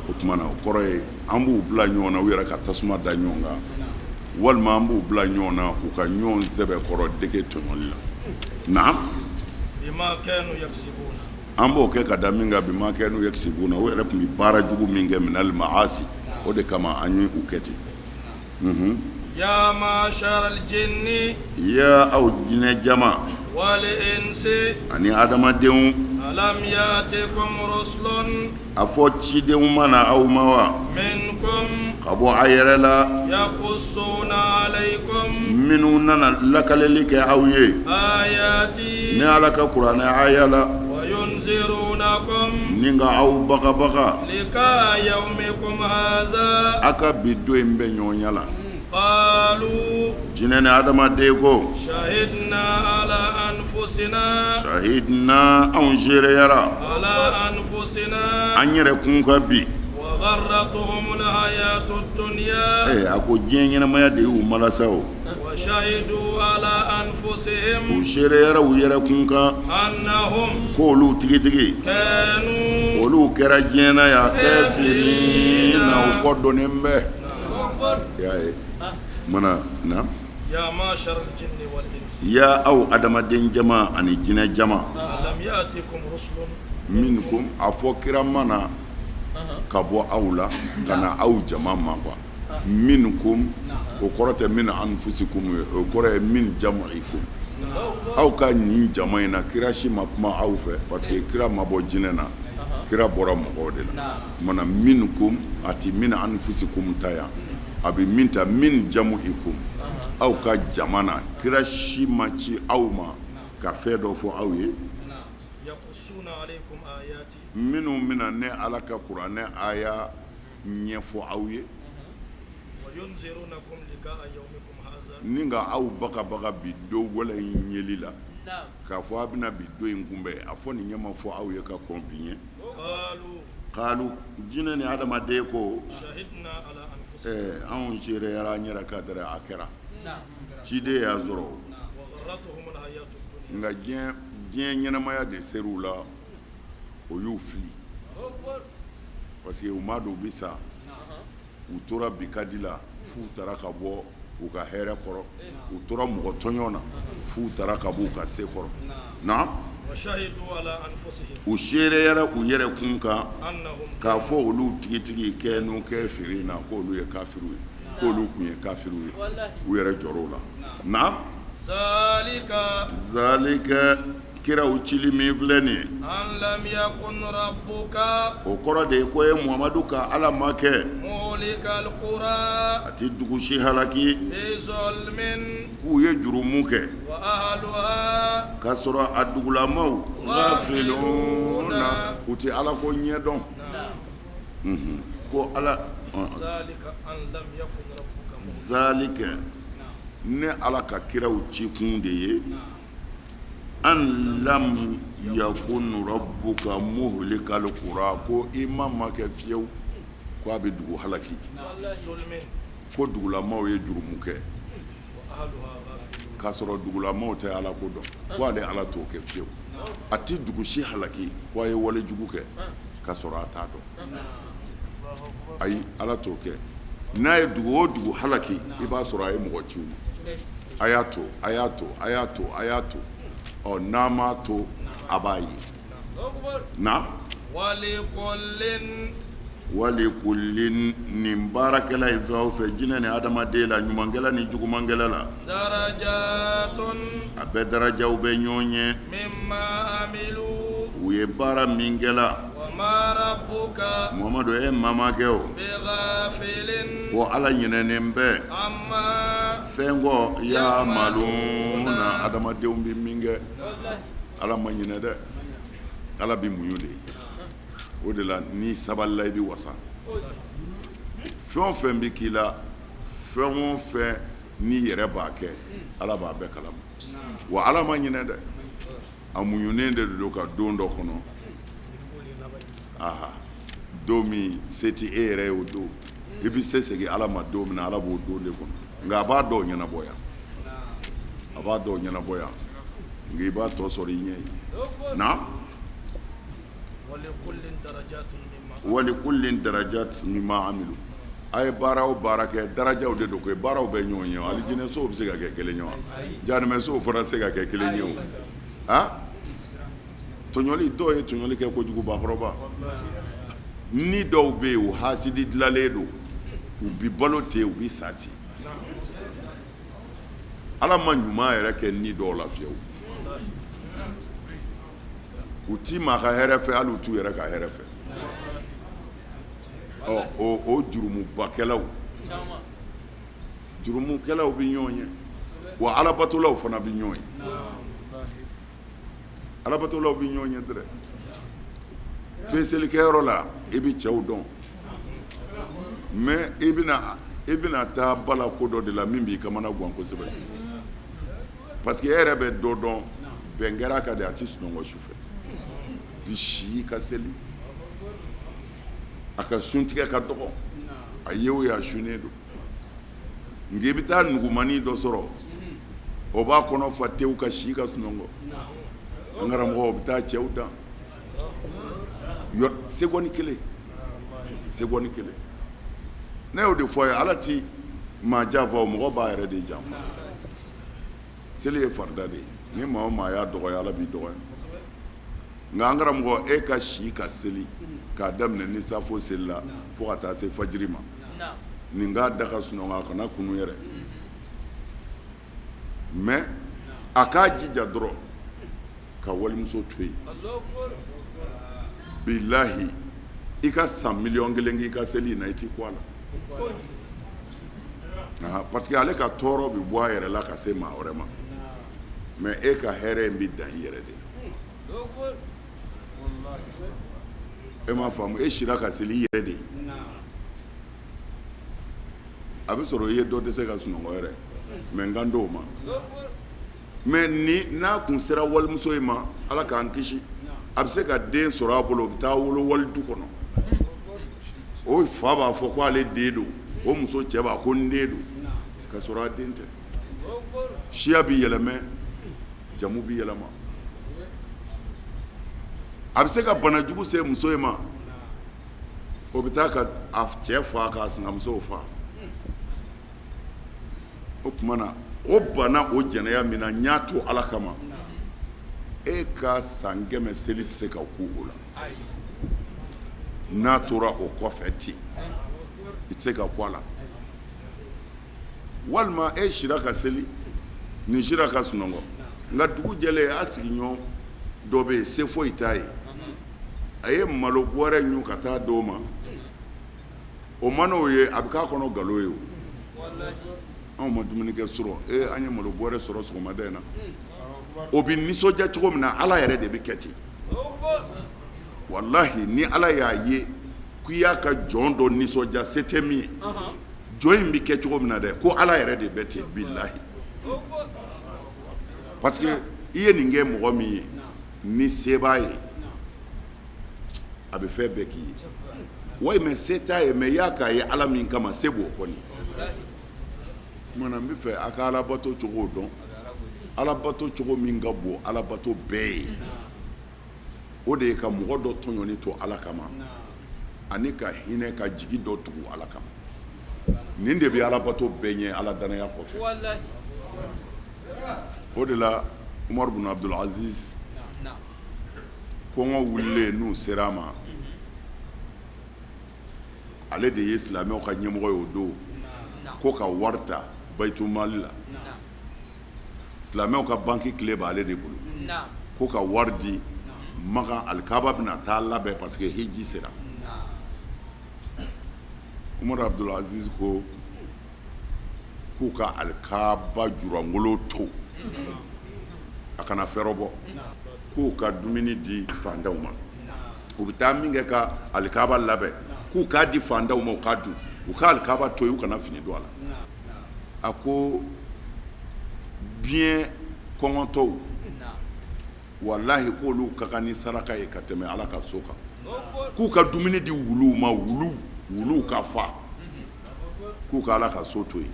O tuma na o kɔrɔ ye an b'u bila ɲɔgɔn na, u yɛrɛ ka tasuma da ɲɔgɔn kan, walima an b'u bila ɲɔgɔn na u ka ɲɔgɔn sɛbɛkɔrɔ dege tɔɲɔli la. Naam, an b'o kɛ ka da min kan, bima kanu yaksibuna, u yɛrɛ tun bɛ baara jugu min kɛ, minal maasi, o de kama an ye u kɛ ten. Ya ma'sharal jinni, ya aw jinɛ jama, wal insi, ani adamadenw, alam ya'tikum rusulun, a fɔ cidenw ma na aw ma wa, minkum, ka bɔ a yɛrɛ la, yaqussuna alaykum, minnu nana lakaleli kɛ aw ye, ayati, ne Ala ka kuranɛ aya la, wa yunzirunakum, ni ka aw bagabaga, liqa yawmikum haza, a ka bi don in bɛ ɲɔgɔnya la. Qalu, jinɛ ni adamaden ko, shahidna ala anfusina, shahidna, anw seereyara, ala anfusina, an yɛrɛ kun kan bi. Wa gharratuhumul hayatud dunya, ee a ko diɲɛ ɲɛnamaya de y'u malasa o. Wa shahidu ala anfusihim, u seereyara u yɛrɛ kun kan, annahum, k'olu tigitigi, kanu, olu kɛra diɲɛ na yan kafirina, u kɔ donnen bɛ. I y'a ye mana na. Ya ma'sharal jinni wal insi, ya aw adamaden jama ani jinɛ jama, alam ya'tikum rusulun minkum, a fɔ kira ma na ka bɔ aw la ka na aw jama ma quoi. Minkum, o kɔrɔ tɛ min anfusikum ye, o kɔrɔ ye min jam'ikum, aw ka nin jama in na kira si ma kuma aw fɛ, parce que kira ma bɔ jinɛ na, kira bɔra mɔgɔw de la. Mana minkum, a tɛ min anfusikum ta yan, a bɛ min ta min jam'ikum, aw ka jama na kira si ma ci aw ma ka fɛn dɔ fɔ aw ye minnu bɛna ne Ala ka kuranɛ aya ɲɛfɔ aw ye ni ka aw bagabaga bi don gɛlɛn in yeli la, k'a fɔ a bɛna bi don in kunbɛn. A fɔ nin ɲɛ ma fɔ aw ye ka kɔn bi ɲɛ. Qalu, jinɛ ni adamaden ko, anw seereyara an yɛrɛ kan dɛrɛ, a kɛra. Ciden y'a sɔrɔ, nka diɲɛ ɲɛnamaya de ser'u la, o y'u fili, parce que u m'a dɔn u bɛ sa. U tora bi ka di la f'u taara ka bɔ u ka hɛrɛ kɔrɔ, u tora mɔgɔ tɔɲɔ na f'u taara ka bɔ u ka se kɔrɔ. Na u seereyara u yɛrɛ kun kan k'a fɔ olu tigitigi kanu kafirina, k'olu ye kafiriw ye, k'olu tun ye kafiriw ye. U yɛrɛ jɔr'o la. Na zalika, kiraw cili min filɛ nin ye, o kɔrɔ de ye ko e Muhamadu ka Ala ma kɛ a tɛ dugu si halaki k'u ye jurumu kɛ k'a sɔrɔ a dugulamaw gafiluna, u tɛ Ala ko ɲɛdɔn ko Ala zalika. Ne Ala ka kiraw cikun de ye an lam yakun rabbuka muhlikal qura, ko i ma ma kɛ fiyewu ko a bɛ dugu halaki ko dugulamaw ye jurumu kɛ k'a sɔrɔ dugulamaw tɛ Ala ko dɔn, ko ale Ala t'o kɛ fiyewu. A tɛ dugu si halaki ko a ye wale jugu kɛ k'a sɔrɔ a t'a dɔn. Ayi, Ala t'o kɛ. N'a ye dugu o dugu halaki, i b'a sɔrɔ a ye mɔgɔ ci u ma: a y'a to, a y'a to, a y'a to, a y'a to. Ɔ, n'a m'a to, a b'a ye na. Wali kullin, nin baarakɛla in fɛn o fɛn, jinɛ ni adamaden la, ɲumankɛla ni jugumankɛla la, a bɛɛ darajaw bɛ ɲɔgɔn ye u ye baara min kɛla. Muhamadu, e mamakɛ o, ko Ala ɲinɛnen bɛ fɛn kɔ yamaluna, adamadenw bɛ min kɛ. Ala ma ɲinɛ dɛ, Ala bɛ muɲu de ye. O de la n'i sabalila, i bɛ wasa. Fɛn o fɛn bɛ k'i la, fɛn o fɛn n'i yɛrɛ b'a kɛ, Ala b'a bɛɛ kalama. Wa Ala ma ɲinɛ dɛ, a muɲunen de don ka don dɔ kɔnɔ. Aha, don min se tɛ e yɛrɛ ye, o don i bɛ se segin Ala ma don min na, Ala b'o don de kɔnɔ. Nka a b'a dɔw ɲɛnabɔ yan, a b'a dɔw ɲɛnabɔ yan, nka i b'a tɔ sɔrɔ i ɲɛ ye. Na wali kullin darajat mimma amilu. A ye baara o baara kɛ, darajaw de don koyi. Baaraw bɛ ɲɔgɔn ye. Alijinɛsow bɛ se ka kɛ kelen ye wa? Jahanamɛsow fana se ka kɛ kelen ye o? A tɔɲɔli, dɔw ye tɔɲɔli kɛ kojugu, bakɔrɔba ni dɔw bɛ yen, u hasidi dilanlen don, u bi balo ten, u bi sa ten. Ala ma ɲuman yɛrɛ kɛ ni dɔw la fiyewu. U ti maa ka hɛrɛ fɛ, hali u t'u yɛrɛ ka hɛrɛ fɛ. Ɔ, o jurumubakɛlaw, jurumukɛlaw bɛ ɲɔgɔn ye wa, alabatolaw fana bɛ ɲɔgɔn ye. Alabatolaw bɛ ɲɔgɔn ye dɛrɛ. Peselikɛyɔrɔ la, i bɛ cɛw dɔn, mais i bɛna taa bala ko dɔ de la min b'i kamana gan kosɛbɛ, parce que e yɛrɛ bɛ dɔ dɔn, bɛn kɛra a kan de, a tɛ sunɔgɔ su fɛ, bi si ka seli, a ka suntigɛ ka dɔgɔ, a ye o ye, a sunnen don. Nka i bɛ taa nugumani dɔ sɔrɔ, o b'a kɔnɔ fa tewu ka si ka sunɔgɔ. An karamɔgɔ, o bɛ taa cɛw dan seconde kelen, seconde kelen. Ne y'o de fɔ a ye, Ala ti maa janfa o, mɔgɔ b'a yɛrɛ de janfa. Seli ye farida de ye. Ni maa o maa y'a dɔgɔya, Ala b'i dɔgɔya. Nka an karamɔgɔ, e ka si ka seli k'a daminɛ ni safo selila fo ka taa se fajiri ma, nin k'a da ka sunɔgɔ, a kana kunu yɛrɛ, mais a k'a jija dɔrɔn ka walimuso to yen. Bilahi, i ka san 1 000 000 k'i ka seli in na, i t'i ko a la, parce que ale ka tɔɔrɔ bɛ bɔ a yɛrɛ la ka se maa wɛrɛ ma, mais e ka hɛrɛ in bɛ dan i yɛrɛ de la. E m'a faamu, e sira ka seli i yɛrɛ de ye. A bɛ sɔrɔ i ye dɔ dɛsɛ ka sunɔgɔ yɛrɛ, mais n kan t'o ma. Mais ni n'a kun sera walimuso in ma, Ala k'an kisi, a bɛ se ka den sɔrɔ a bolo, o bɛ taa wolo wali du kɔnɔ. O fa b'a fɔ ko ale den don, o muso cɛ b'a ko n den don, ka sɔrɔ a den tɛ. Siya bɛ yɛlɛmɛ, jamu bɛ yɛlɛma. A bɛ se ka bana jugu se muso in ma, o bɛ taa ka a cɛ fa, k'a sinamuso fa. O tuma na, o banna o jɛnɛya min na, n y'a to Ala kama, e ka san 100 seli tɛ se ka ku o la. N'a tora o kɔfɛ ten, i tɛ se ka ku a la. Walima e sira ka seli, nin sira ka sunɔgɔ, nka dugu jɛlen, a sigiɲɔgɔn dɔ bɛ yen, se foyi t'a ye, a ye malo bɔrɛ ɲu ka taa di o ma. O ma n'o ye, a bɛ k'a kɔnɔ nkalon ye. O anw ma dumuni kɛ sɔrɔ, e an ye malo bɔrɛ sɔrɔ sɔgɔmada in na. O bɛ nisɔndiya cogo min na, Ala yɛrɛ de bɛ kɛ ten. Walahi, ni Ala y'a ye k'i y'a ka jɔn dɔ nisɔndiya, se tɛ min ye, jɔn in bɛ kɛ cogo min na dɛ, ko Ala yɛrɛ de bɛ ten, bilahi. Parce que i ye nin kɛ mɔgɔ min ye, ni se b'a ye, a bɛ fɛn bɛɛ k'i ye. Walima se t'a ye, mais i y'a k'a ye Ala min kama, se b'o kɔni. Tuma na, n bɛ fɛ a ka alabato cogo dɔn. Alabato cogo min ka bon alabato bɛɛ ye, o de ye ka mɔgɔ dɔ tɔɲɔni to Ala kama, ani ka hinɛ ka jigi dɔ tugu Ala kama. Nin de bɛ alabato bɛɛ ɲɛ Ala danaya kɔfɛ. O de la, Umaru bin Abdul Aziz, kɔngɔ wulilen, n'u sera a ma, ale de ye silamɛw ka ɲɛmɔgɔ ye o don, ko ka wari ta bayitumali la, silamɛw ka banki clé b'ale de bolo, ko ka wari di Makan, alikaba bɛna taa labɛn parce que hiji sera. Umaru Abdul Aziz ko k'u ka alikaba jurangolo to, a kana fɛrɛ bɔ, k'u ka dumuni di fantanw ma. U bɛ taa min kɛ ka alikaba labɛn, k'u k'a di fantanw ma, u k'a dun, u ka alikaba to yen, u kana fini don a la. A ko diɲɛ kɔngɔtɔw, walahi, k'olu ka kan ni saraka ye ka tɛmɛ Ala ka so kan. K'u ka dumuni di wuluw ma, wuluw, wuluw ka fa, k'u ka Ala ka so to yen.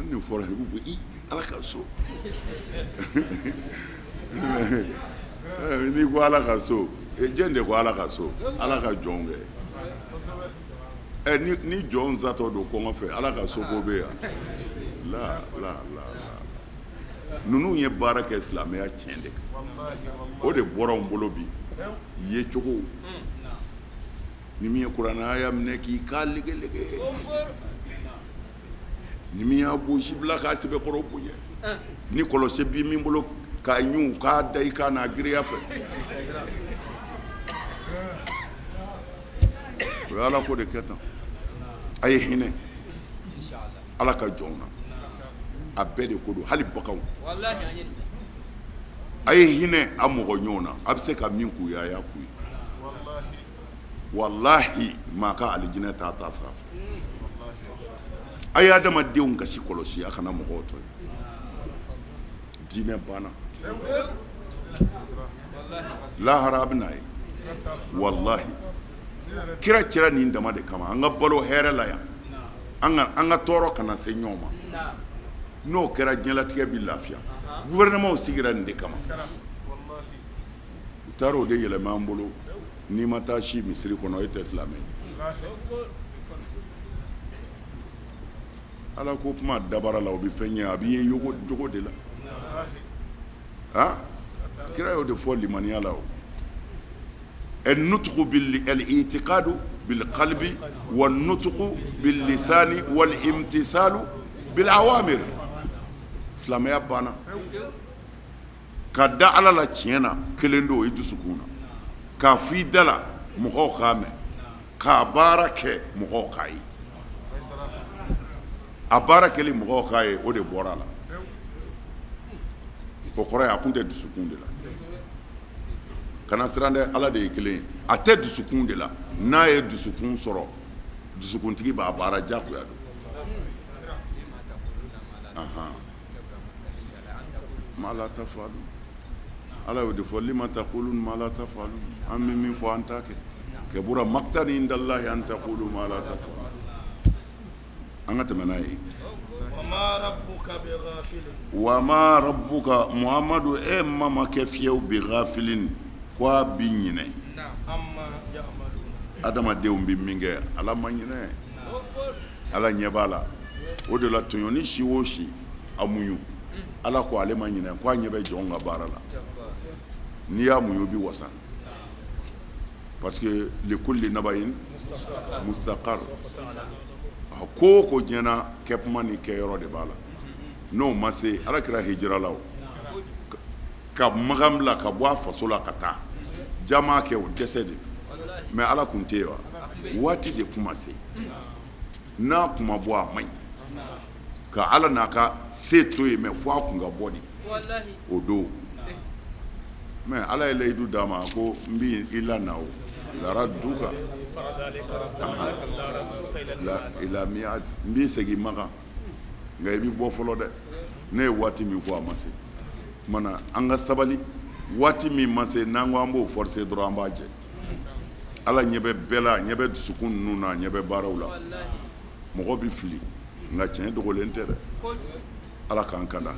Nin fɔra, i Ala ka so, n'i ko Ala ka so, jɔn de ko Ala ka so? Ala ka jɔn kɛ. Ni jɔn satɔ don kɔngɔ fɛ, Ala ka so ko bɛ yan la la la. Ninnu ye baara kɛ silamɛya tiɲɛ de kan. O de bɔra anw bolo bi ye cogo ni min ye kuranɛ aya minɛ k'i ka legelege, ni min y'a gosi bila k'a sɛbɛkɔrɔ bonya, ni kɔlɔsi bi min bolo k'a ɲun k'a da i kan n'a giriya fɛ, o ye Ala ko de kɛ tan. A ye hinɛ Ala ka jɔnw na, a bɛɛ de ko don, hali baganw. A ye hinɛ a mɔgɔ ɲɔgɔn na, a bɛ se ka min k'u ye, a y'a k'u ye. Walahi, maa ka alijinɛ taa ta sira fɛ. A ye adamadenw gasi kɔlɔsi, a kana mɔgɔw tɔɲɔ. Diinɛ banna, lahara a bɛ n'a ye. Walahi, kira cira nin dama de kama, an ka balo hɛrɛ la yan, an ka tɔɔrɔ kana se ɲɔgɔn ma. N'o kɛra, diɲɛlatigɛ bɛ lafiya. Gouvernement sigira nin de kama. U taara o de yɛlɛma an bolo. N'i ma taa si misiri kɔnɔ, e tɛ silamɛ ye. Ala ko kuma dabara la, o bɛ fɛn ɲɛ, a bɛ ye jogo de la. A kira y'o de fɔ limaniya la. O النطق بالاعتقاد بالقلب والنطق باللسان والامتثال بالأوامر. Silamɛya banna. Ka da Ala la tiɲɛ na, kelen don i dusukun na, k'a fɔ i da la mɔgɔw k'a mɛn, k'a baara kɛ mɔgɔw k'a ye. A baara kɛli mɔgɔw k'a ye, o de bɔra a la. O kɔrɔ ye a kun tɛ dusukun de la. Kana siran dɛ, Ala de ye kelen ye. A tɛ dusukun de la. N'a ye dusukun sɔrɔ, dusukuntigi b'a baara, jagoya don. Ma la tafalu, Ala y'o de fɔ: lima taquluna ma la tafalu. An bɛ min fɔ, an t'a kɛ. Kabura maqtan indallahi an taqulu ma la tafalu. An ka tɛmɛ n'a ye. Wa ma rabbuka Muhamadu e ma ma kɛ fiyewu bi gafilin ko a bi ɲinɛ adamadenw bɛ min kɛ Ala ma ɲinɛ Ala ɲɛ b'a la o de la tɔɲɔni si o si a muɲu Ala ko ale ma ɲinɛ ko a ɲɛ bɛ jɔn ka baara la n'i y'a muɲu i bɛ wasa parce que likulli nabayin mustaqar a ko o ko diɲɛ na kɛtuma ni kɛyɔrɔ de b'a la n'o ma se ala kira hijirala o ka makan bila ka bɔ a faso la ka taa jama kɛ o dɛsɛ de mais ala kun tɛ yen wa waati de kun ma se n'a kun ma bɔ a man ɲi ka ala n'a ka se to yen mais fo a kun ka bɔ de o don mais ala ye layidu d'a ma ko n bɛ i lana o laradduka ila miati n b'i segin makan nka i bɛ bɔ fɔlɔ dɛ ne ye waati min fɔ a ma se tuma na an ka sabali waati min ma se n'an ko an b'o forcer dɔrɔn an b'a jɛ ala ɲɛ bɛ bɛɛ la a ɲɛ bɛ dusukun ninnu na a ɲɛ bɛ baaraw la mɔgɔ bɛ fili nka tiɲɛ dogolen tɛ dɛ ala k'an kanda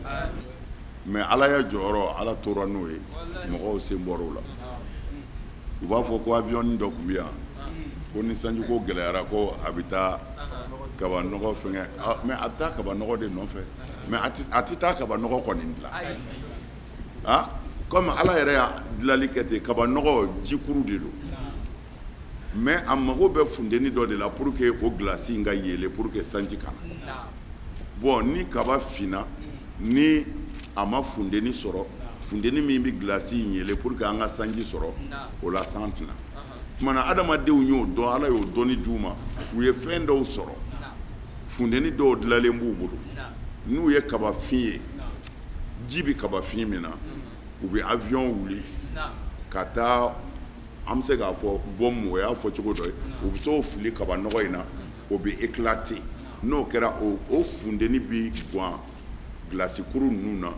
mais ala ya jɔyɔrɔ ala tora n'o ye mɔgɔw sen bɔra o la u b'a fɔ ko avion dɔ tun bɛ yan ko ni sanjiko gɛlɛyara ko a bɛ taa kaba nɔgɔ fɛngɛ mais a bɛ taa kaba nɔgɔ de nɔfɛ mais a tɛ taa kaba nɔgɔ kɔni dilan aa comme ala yɛrɛ y'a dilanli kɛ ten kaba nɔgɔ jikuru de don mais a mago bɛ funteni dɔ de la pour que o glace in ka yeelen pour que sanji ka na bon ni kaba finna ni a ma funteni sɔrɔ funteni min bɛ glace in yeelen pour que an ka sanji sɔrɔ o la san tɛ na tuma na adamadenw y'o dɔn ala y'o dɔnni d'u ma u ye fɛn dɔw sɔrɔ funteni dɔw dilanlen b'u bolo n'u ye kabafin ye ji bɛ kabafin min na u bɛ avion wuli ka taa an bɛ se k'a fɔ bombe o y'a fɔ cogo dɔ ye u bɛ t'o fili kaba nɔgɔ in na o bɛ éclater n'o kɛra o funteni bɛ gan glace kuru ninnu na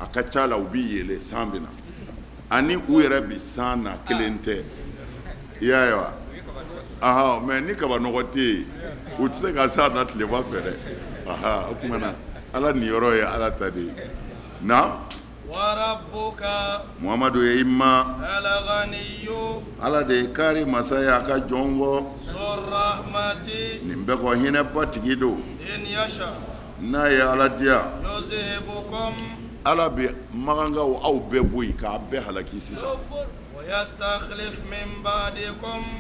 a ka ca la u bɛ yeelen san bɛ na ani u yɛrɛ bɛ san na kelen tɛ i y'a ye wa aha mais ni kaba nɔgɔ tɛ yen u tɛ se ka san na tilema fɛ dɛ aha o tuma na ala niyɔrɔ ye ala ta de ye na Muhamadu ye i ma ala de ye kari masa ye a ka jɔn kɔ nin bɛɛ kɔ hinɛba tigi don n'a ye ala diya ala bɛ makankaw aw bɛɛ bɔ yen k'a bɛɛ halaki sisan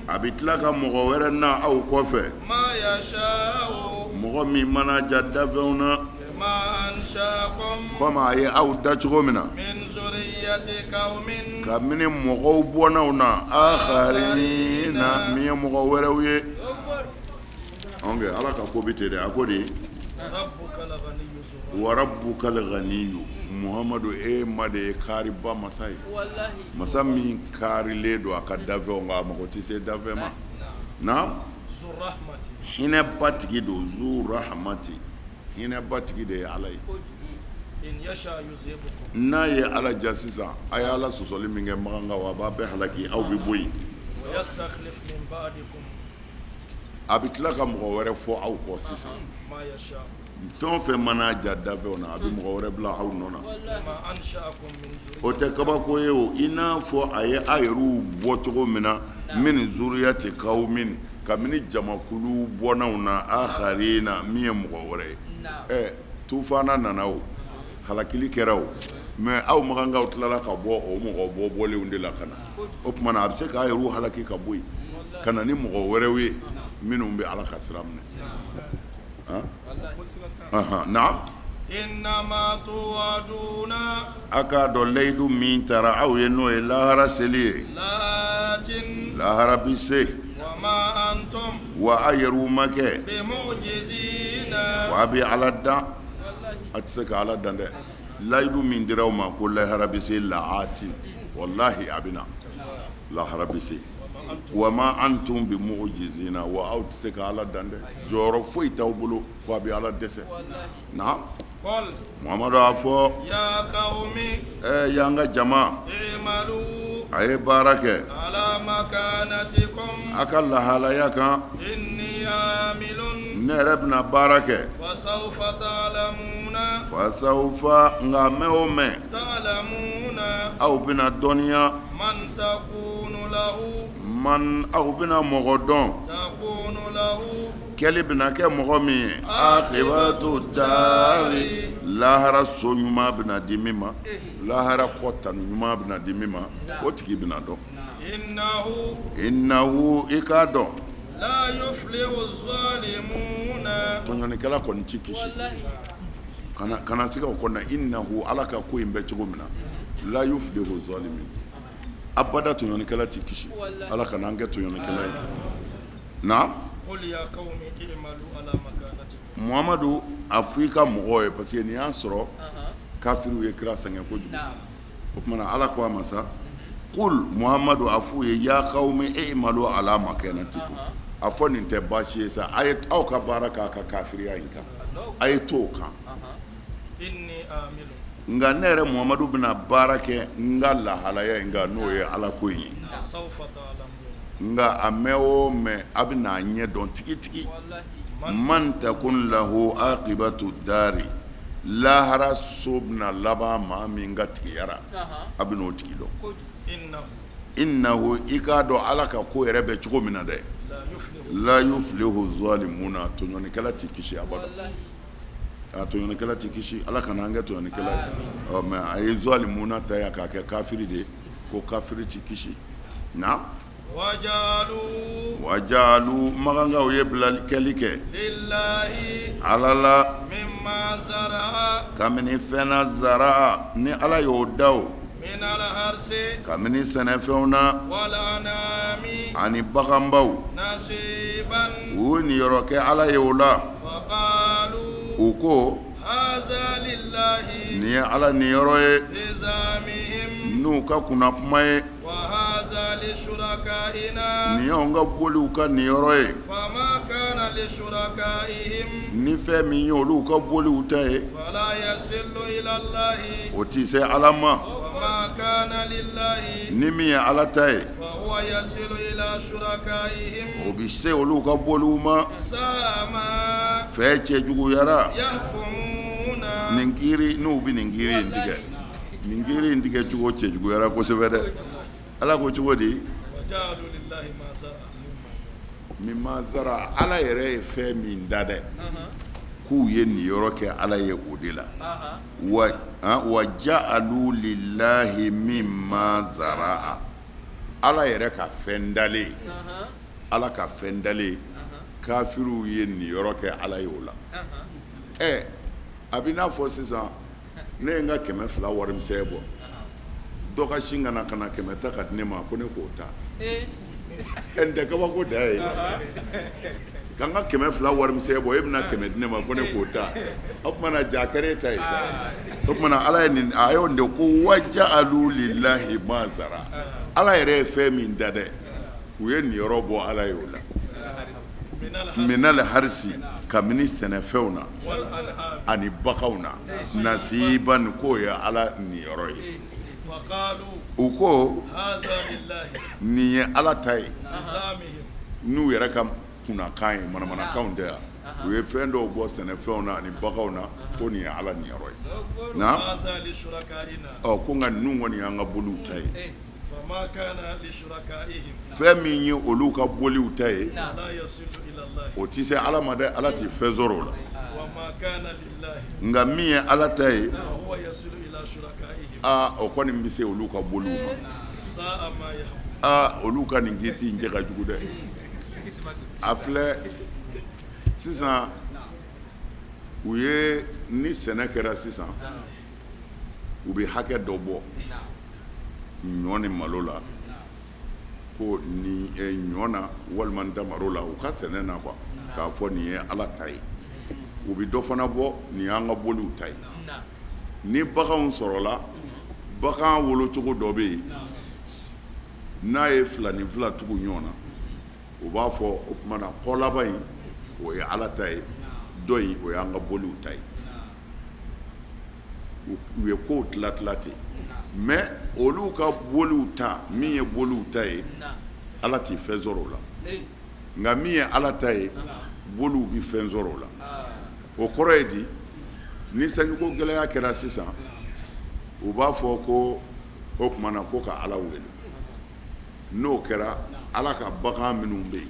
a bɛ tila ka mɔgɔ wɛrɛ na aw kɔfɛ mɔgɔ min mana ja dafɛnw na komi a ye aw da cogo min na kabini mɔgɔw bɔnnaw na akharina min ye mɔgɔ wɛrɛw ye ala ka ko bɛ ten dɛ a ko de wa rabbukal ganiyu muhamadu e ma de ye kariba masa ye masa min karilen don a ka dafɛnw kan a mago tɛ se dafɛn ma na hinɛba tigi don zu rahamati hinɛba tigi de ye ala ye n'a ye ala ja sisan a ye ala sɔsɔli min kɛ makankaw a b'a bɛɛ halaki aw bɛ bɔ yen a bɛ tila ka mɔgɔ wɛrɛ fɔ aw kɔ sisan fɛn o fɛn mana ja dafɛnw na a bɛ mɔgɔ wɛrɛ bila aw nɔ na o tɛ kabako ye o i n'a fɔ a ye aw yɛrɛw bɔ cogo min na min zuriyati kawmin kabini jamakulu bɔnnaw na akharina min ye mɔgɔ wɛrɛ ye ɛ tufana nana o halakili kɛra o mais aw makankaw tilala ka bɔ o mɔgɔ bɔ bɔlenw de la ka na o tuma na a bɛ se k'a yɛrɛw halaki ka bɔ yen ka na ni mɔgɔ wɛrɛw ye minnu bɛ ala ka sira minɛ naam a k'a dɔn layidu min tara aw ye n'o ye lahara seli ye lahara bi se wa a yɛrɛw ma kɛ wa a bɛ ala dan a tɛ se ka ala dan dɛ layidu min dira aw ma ko lahara bi se laati walahi a bɛ na lahara bi se wa ma antum bi mujizina wa aw tɛ se ka ala dan dɛ jɔyɔrɔ foyi t'aw bolo ko a bɛ ala dɛsɛ naam muhamadu a fɔ ɛ yan ka jama a ye baara kɛ a ka lahalaya kan Ne yɛrɛ bɛna baara kɛ. Fasawfa, nka mɛn o mɛn, aw bɛna dɔnniya. Man, aw bɛna mɔgɔ dɔn, kɛli bɛna kɛ mɔgɔ min ye, akibatu dari, lahara so ɲuman bɛna di min ma, lahara kɔ tanu ɲuman bɛna di min ma, o tigi bɛna dɔn. Innahu, i k'a dɔn, tɔɲɔnikɛla kɔni ti kisi. Kana siga o kɔnɔ. Innahu, Ala ka ko in bɛ cogo min na, la yuflihu zalimin abada, tɔɲɔnikɛla ti kisi. Ala kana an kɛ tɔɲɔnikɛla ye. Na Muhamadu, a fɔ i ka mɔgɔw ye, parce que nin y'a sɔrɔ kafiriw ye kira sɛgɛn kojugu. O tuma na Ala ko a ma sa, kul, Muhamadu, a f'u ye, ya kawmi i'malu ala makanatikum. A fɔ nin tɛ baasi ye sa, a ye aw ka baara k'a ka kafiriya in kan, a ye to o kan. Nka ne yɛrɛ Muhamadu bɛna baara kɛ n ka lahalaya in kan, n'o ye Ala ko in ye. Nka a mɛn o mɛn, a bɛna a ɲɛ dɔn tigitigi. Man takun lahu akibatu dari, lahara so bɛna laban maa min ka tigiya ra, a bɛna o tigi dɔn. Innahu, i k'a dɔn Ala ka ko yɛrɛ bɛ cogo min na dɛ, la yuflihu zalimuna, tɔɲɔnikɛla tɛ kisi abada. A tɔɲɔnikɛla tɛ kisi. Ala kana an kɛ tɔɲɔnikɛla ye. Ɔ mais a ye zalimuna ta yan k'a kɛ kafiri de ye, ko kafiri tɛ kisi. Na wajalu, makankaw ye bilali kɛli kɛ Ala la, kabini fɛn na, zara ni Ala y'o da o, kabini sɛnɛfɛnw na ani baganbaw, u niyɔrɔ kɛ Ala ye o la. U ko nin ye Ala niyɔrɔ ye n'u ka kunna kuma ye, nin y'anw ka boliw ka niyɔrɔ ye. Ni fɛn min ye olu ka boliw ta ye, o tɛ se Ala ma. Ni min ye Ala ta ye, o bɛ se olu ka boliw ma. Fɛn cɛjuguyara nin kiiri n'u bɛ nin kiiri in tigɛ, nin kiiri in tigɛ cogo cɛjuguyara kosɛbɛ dɛ. Ala ko cogo di? Mimma zara, Ala yɛrɛ ye fɛn min da dɛ, k'u ye niyɔrɔ kɛ Ala ye o de la. Wa ja'alu lillahi mimma zara'a, Ala yɛrɛ ka fɛn dalen, Ala ka fɛn dalen, kafiriw ye niyɔrɔ kɛ Ala ye o la. Ɛ, a bɛ n'a fɔ sisan ne ye n ka 200 warimisɛn bɔ, dɔ ka sin ka na ka na 100 ta ka di ne ma ko ne k'o ta. Ɛ, nin tɛ kabako da ye? Ka n ka 200 warimisɛn bɔ, e bɛna 100 di ne ma ko ne k'o ta. O tuma na ja kɛra e ta ye sa. O tuma na Ala ye nin, a y'o de ko waja'alu lillahi ma zara, Ala yɛrɛ ye fɛn min da dɛ, u ye niyɔrɔ bɔ Ala ye o la. Minal harisi, kabini sɛnɛfɛnw na ani baganw na, nasiban, k'o ye Ala niyɔrɔ ye. U ko nin ye Ala ta ye n'u yɛrɛ ka kunnakan ye, manamanakanw tɛ yan. U ye fɛn dɔw bɔ sɛnɛfɛnw na ani baganw na ko nin ye Ala niyɔrɔ ye. Ɔ, ko nka ninnu kɔni y'an ka boliw ta ye. Fɛn min ye olu ka boliw ta ye, o tɛ se Ala ma dɛ, Ala tɛ fɛn sɔrɔ o la. Nka min ye Ala ta ye, aa, o kɔni bɛ se olu ka boliw ma. Aa, olu ka nin kiti in cɛ ka jugu dɛ. A filɛ sisan, u ye ni sɛnɛ kɛra sisan, u bɛ hakɛ dɔ bɔ ɲɔ ni malo la, ko ni ɲɔ na walima tamaro la, u ka sɛnɛ na quoi, k'a fɔ nin ye Ala ta ye. U bɛ dɔ fana bɔ, nin y'an ka boliw ta ye. Ni baganw sɔrɔla, bagan wolocogo dɔ bɛ yen, n'a ye fila ni fila tugu ɲɔgɔn na, u b'a fɔ o tuma na kɔ laban in, o ye Ala ta ye, dɔ in, o y'an ka boliw ta ye. U ye kow tila tila ten. Mais olu ka boliw ta, min ye boliw ta ye, Ala tɛ fɛn sɔrɔ o la. Nka min ye Ala ta ye, Boliw bɛ fɛn sɔrɔ o la o kɔrɔ ye di ni sanjiko gɛlɛya kɛra sisan u b'a fɔ ko o tuma na ko ka Ala wele n'o kɛra Ala ka bagan minnu bɛ yen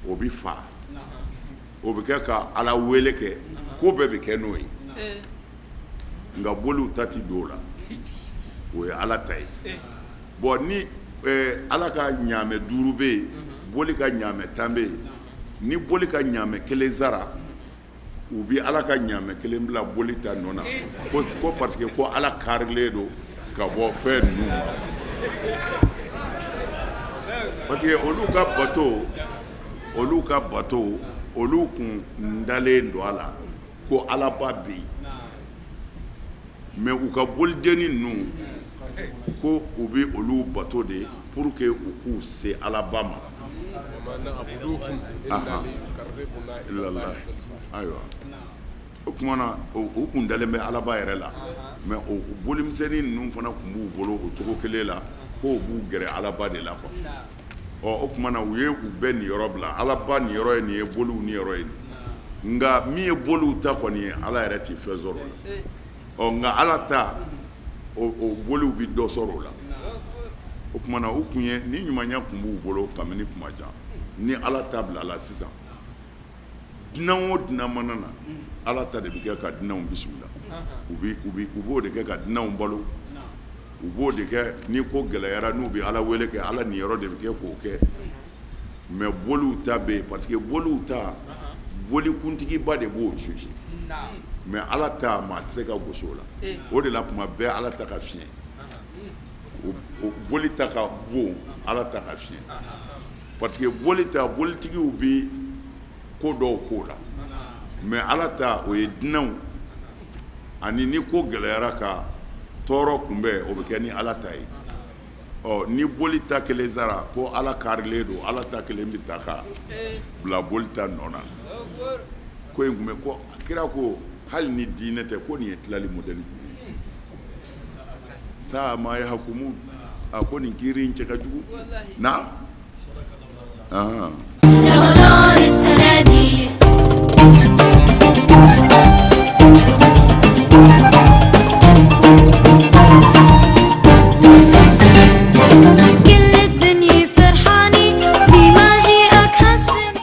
o bɛ faa o bɛ kɛ ka Ala wele kɛ ko bɛɛ bɛ kɛ n'o ye nka boliw ta tɛ don o la o ye Ala ta ye bon ni Ala ka ɲaamɛ duuru bɛ yen boli ka ɲaamɛ 10 bɛ yen ni boli ka ɲaamɛ kelen sara u bɛ Ala ka ɲaamɛ kelen bila boli ta nɔ na ko parce que ko Ala karilen don ka bɔ fɛn ninnu ma parce que olu ka bato olu ka bato olu kun dalen don a la ko Alaba bɛ yen mais u ka bolidennin ninnu ko u bɛ olu bato de pour que u k'u se Alaba ma ayiwa o tuma na u kun dalen bɛ Alaba yɛrɛ la mais o bolimisɛnnin ninnu fana tun b'u bolo o cogo kelen la ko u b'u gɛrɛ Alaba de la quoi ɔ o tuma na u ye u bɛɛ niyɔrɔ bila Alaba niyɔrɔ ye nin ye boliw niyɔrɔ ye nin nka min ye boliw ta kɔni ye Ala yɛrɛ tɛ fɛn sɔrɔ o la ɔ nka Ala ta o boliw bɛ dɔ sɔrɔ o la o tuma na u kun ye ni ɲumanya tun b'u bolo kabini kuma jan ni Ala ta bilala sisan dunan o dunan mana na Ala ta de bɛ kɛ ka dunanw bisimila u b'o de kɛ ka dunanw balo u b'o de kɛ ni ko gɛlɛyara n'u bɛ Ala wele kɛ Ala niyɔrɔ de bɛ kɛ k'o kɛ mais boliw ta bɛ yen parce que boliw ta bolikuntigiba de b'o juger mais Ala ta maa tɛ se ka gosi o la o de la tuma bɛɛ Ala ta ka fiɲɛ boli ta ka bon Ala ta ka fiɲɛ parce que boli ta bolitigiw bɛ ko dɔw k'o la mais Ala ta o ye dunanw ani ni ko gɛlɛyara ka tɔɔrɔ kunbɛn o bɛ kɛ ni Ala ta ye ɔ ni boli ta kelen sara ko Ala karilen don Ala ta kelen bɛ ta ka bila boli ta nɔ na ko in tun bɛ ko kira ko hali ni diinɛ tɛ ko nin ye tilali modèle jumɛn ye saa ma yahkumun a ko nin kiiri in cɛ ka jugu na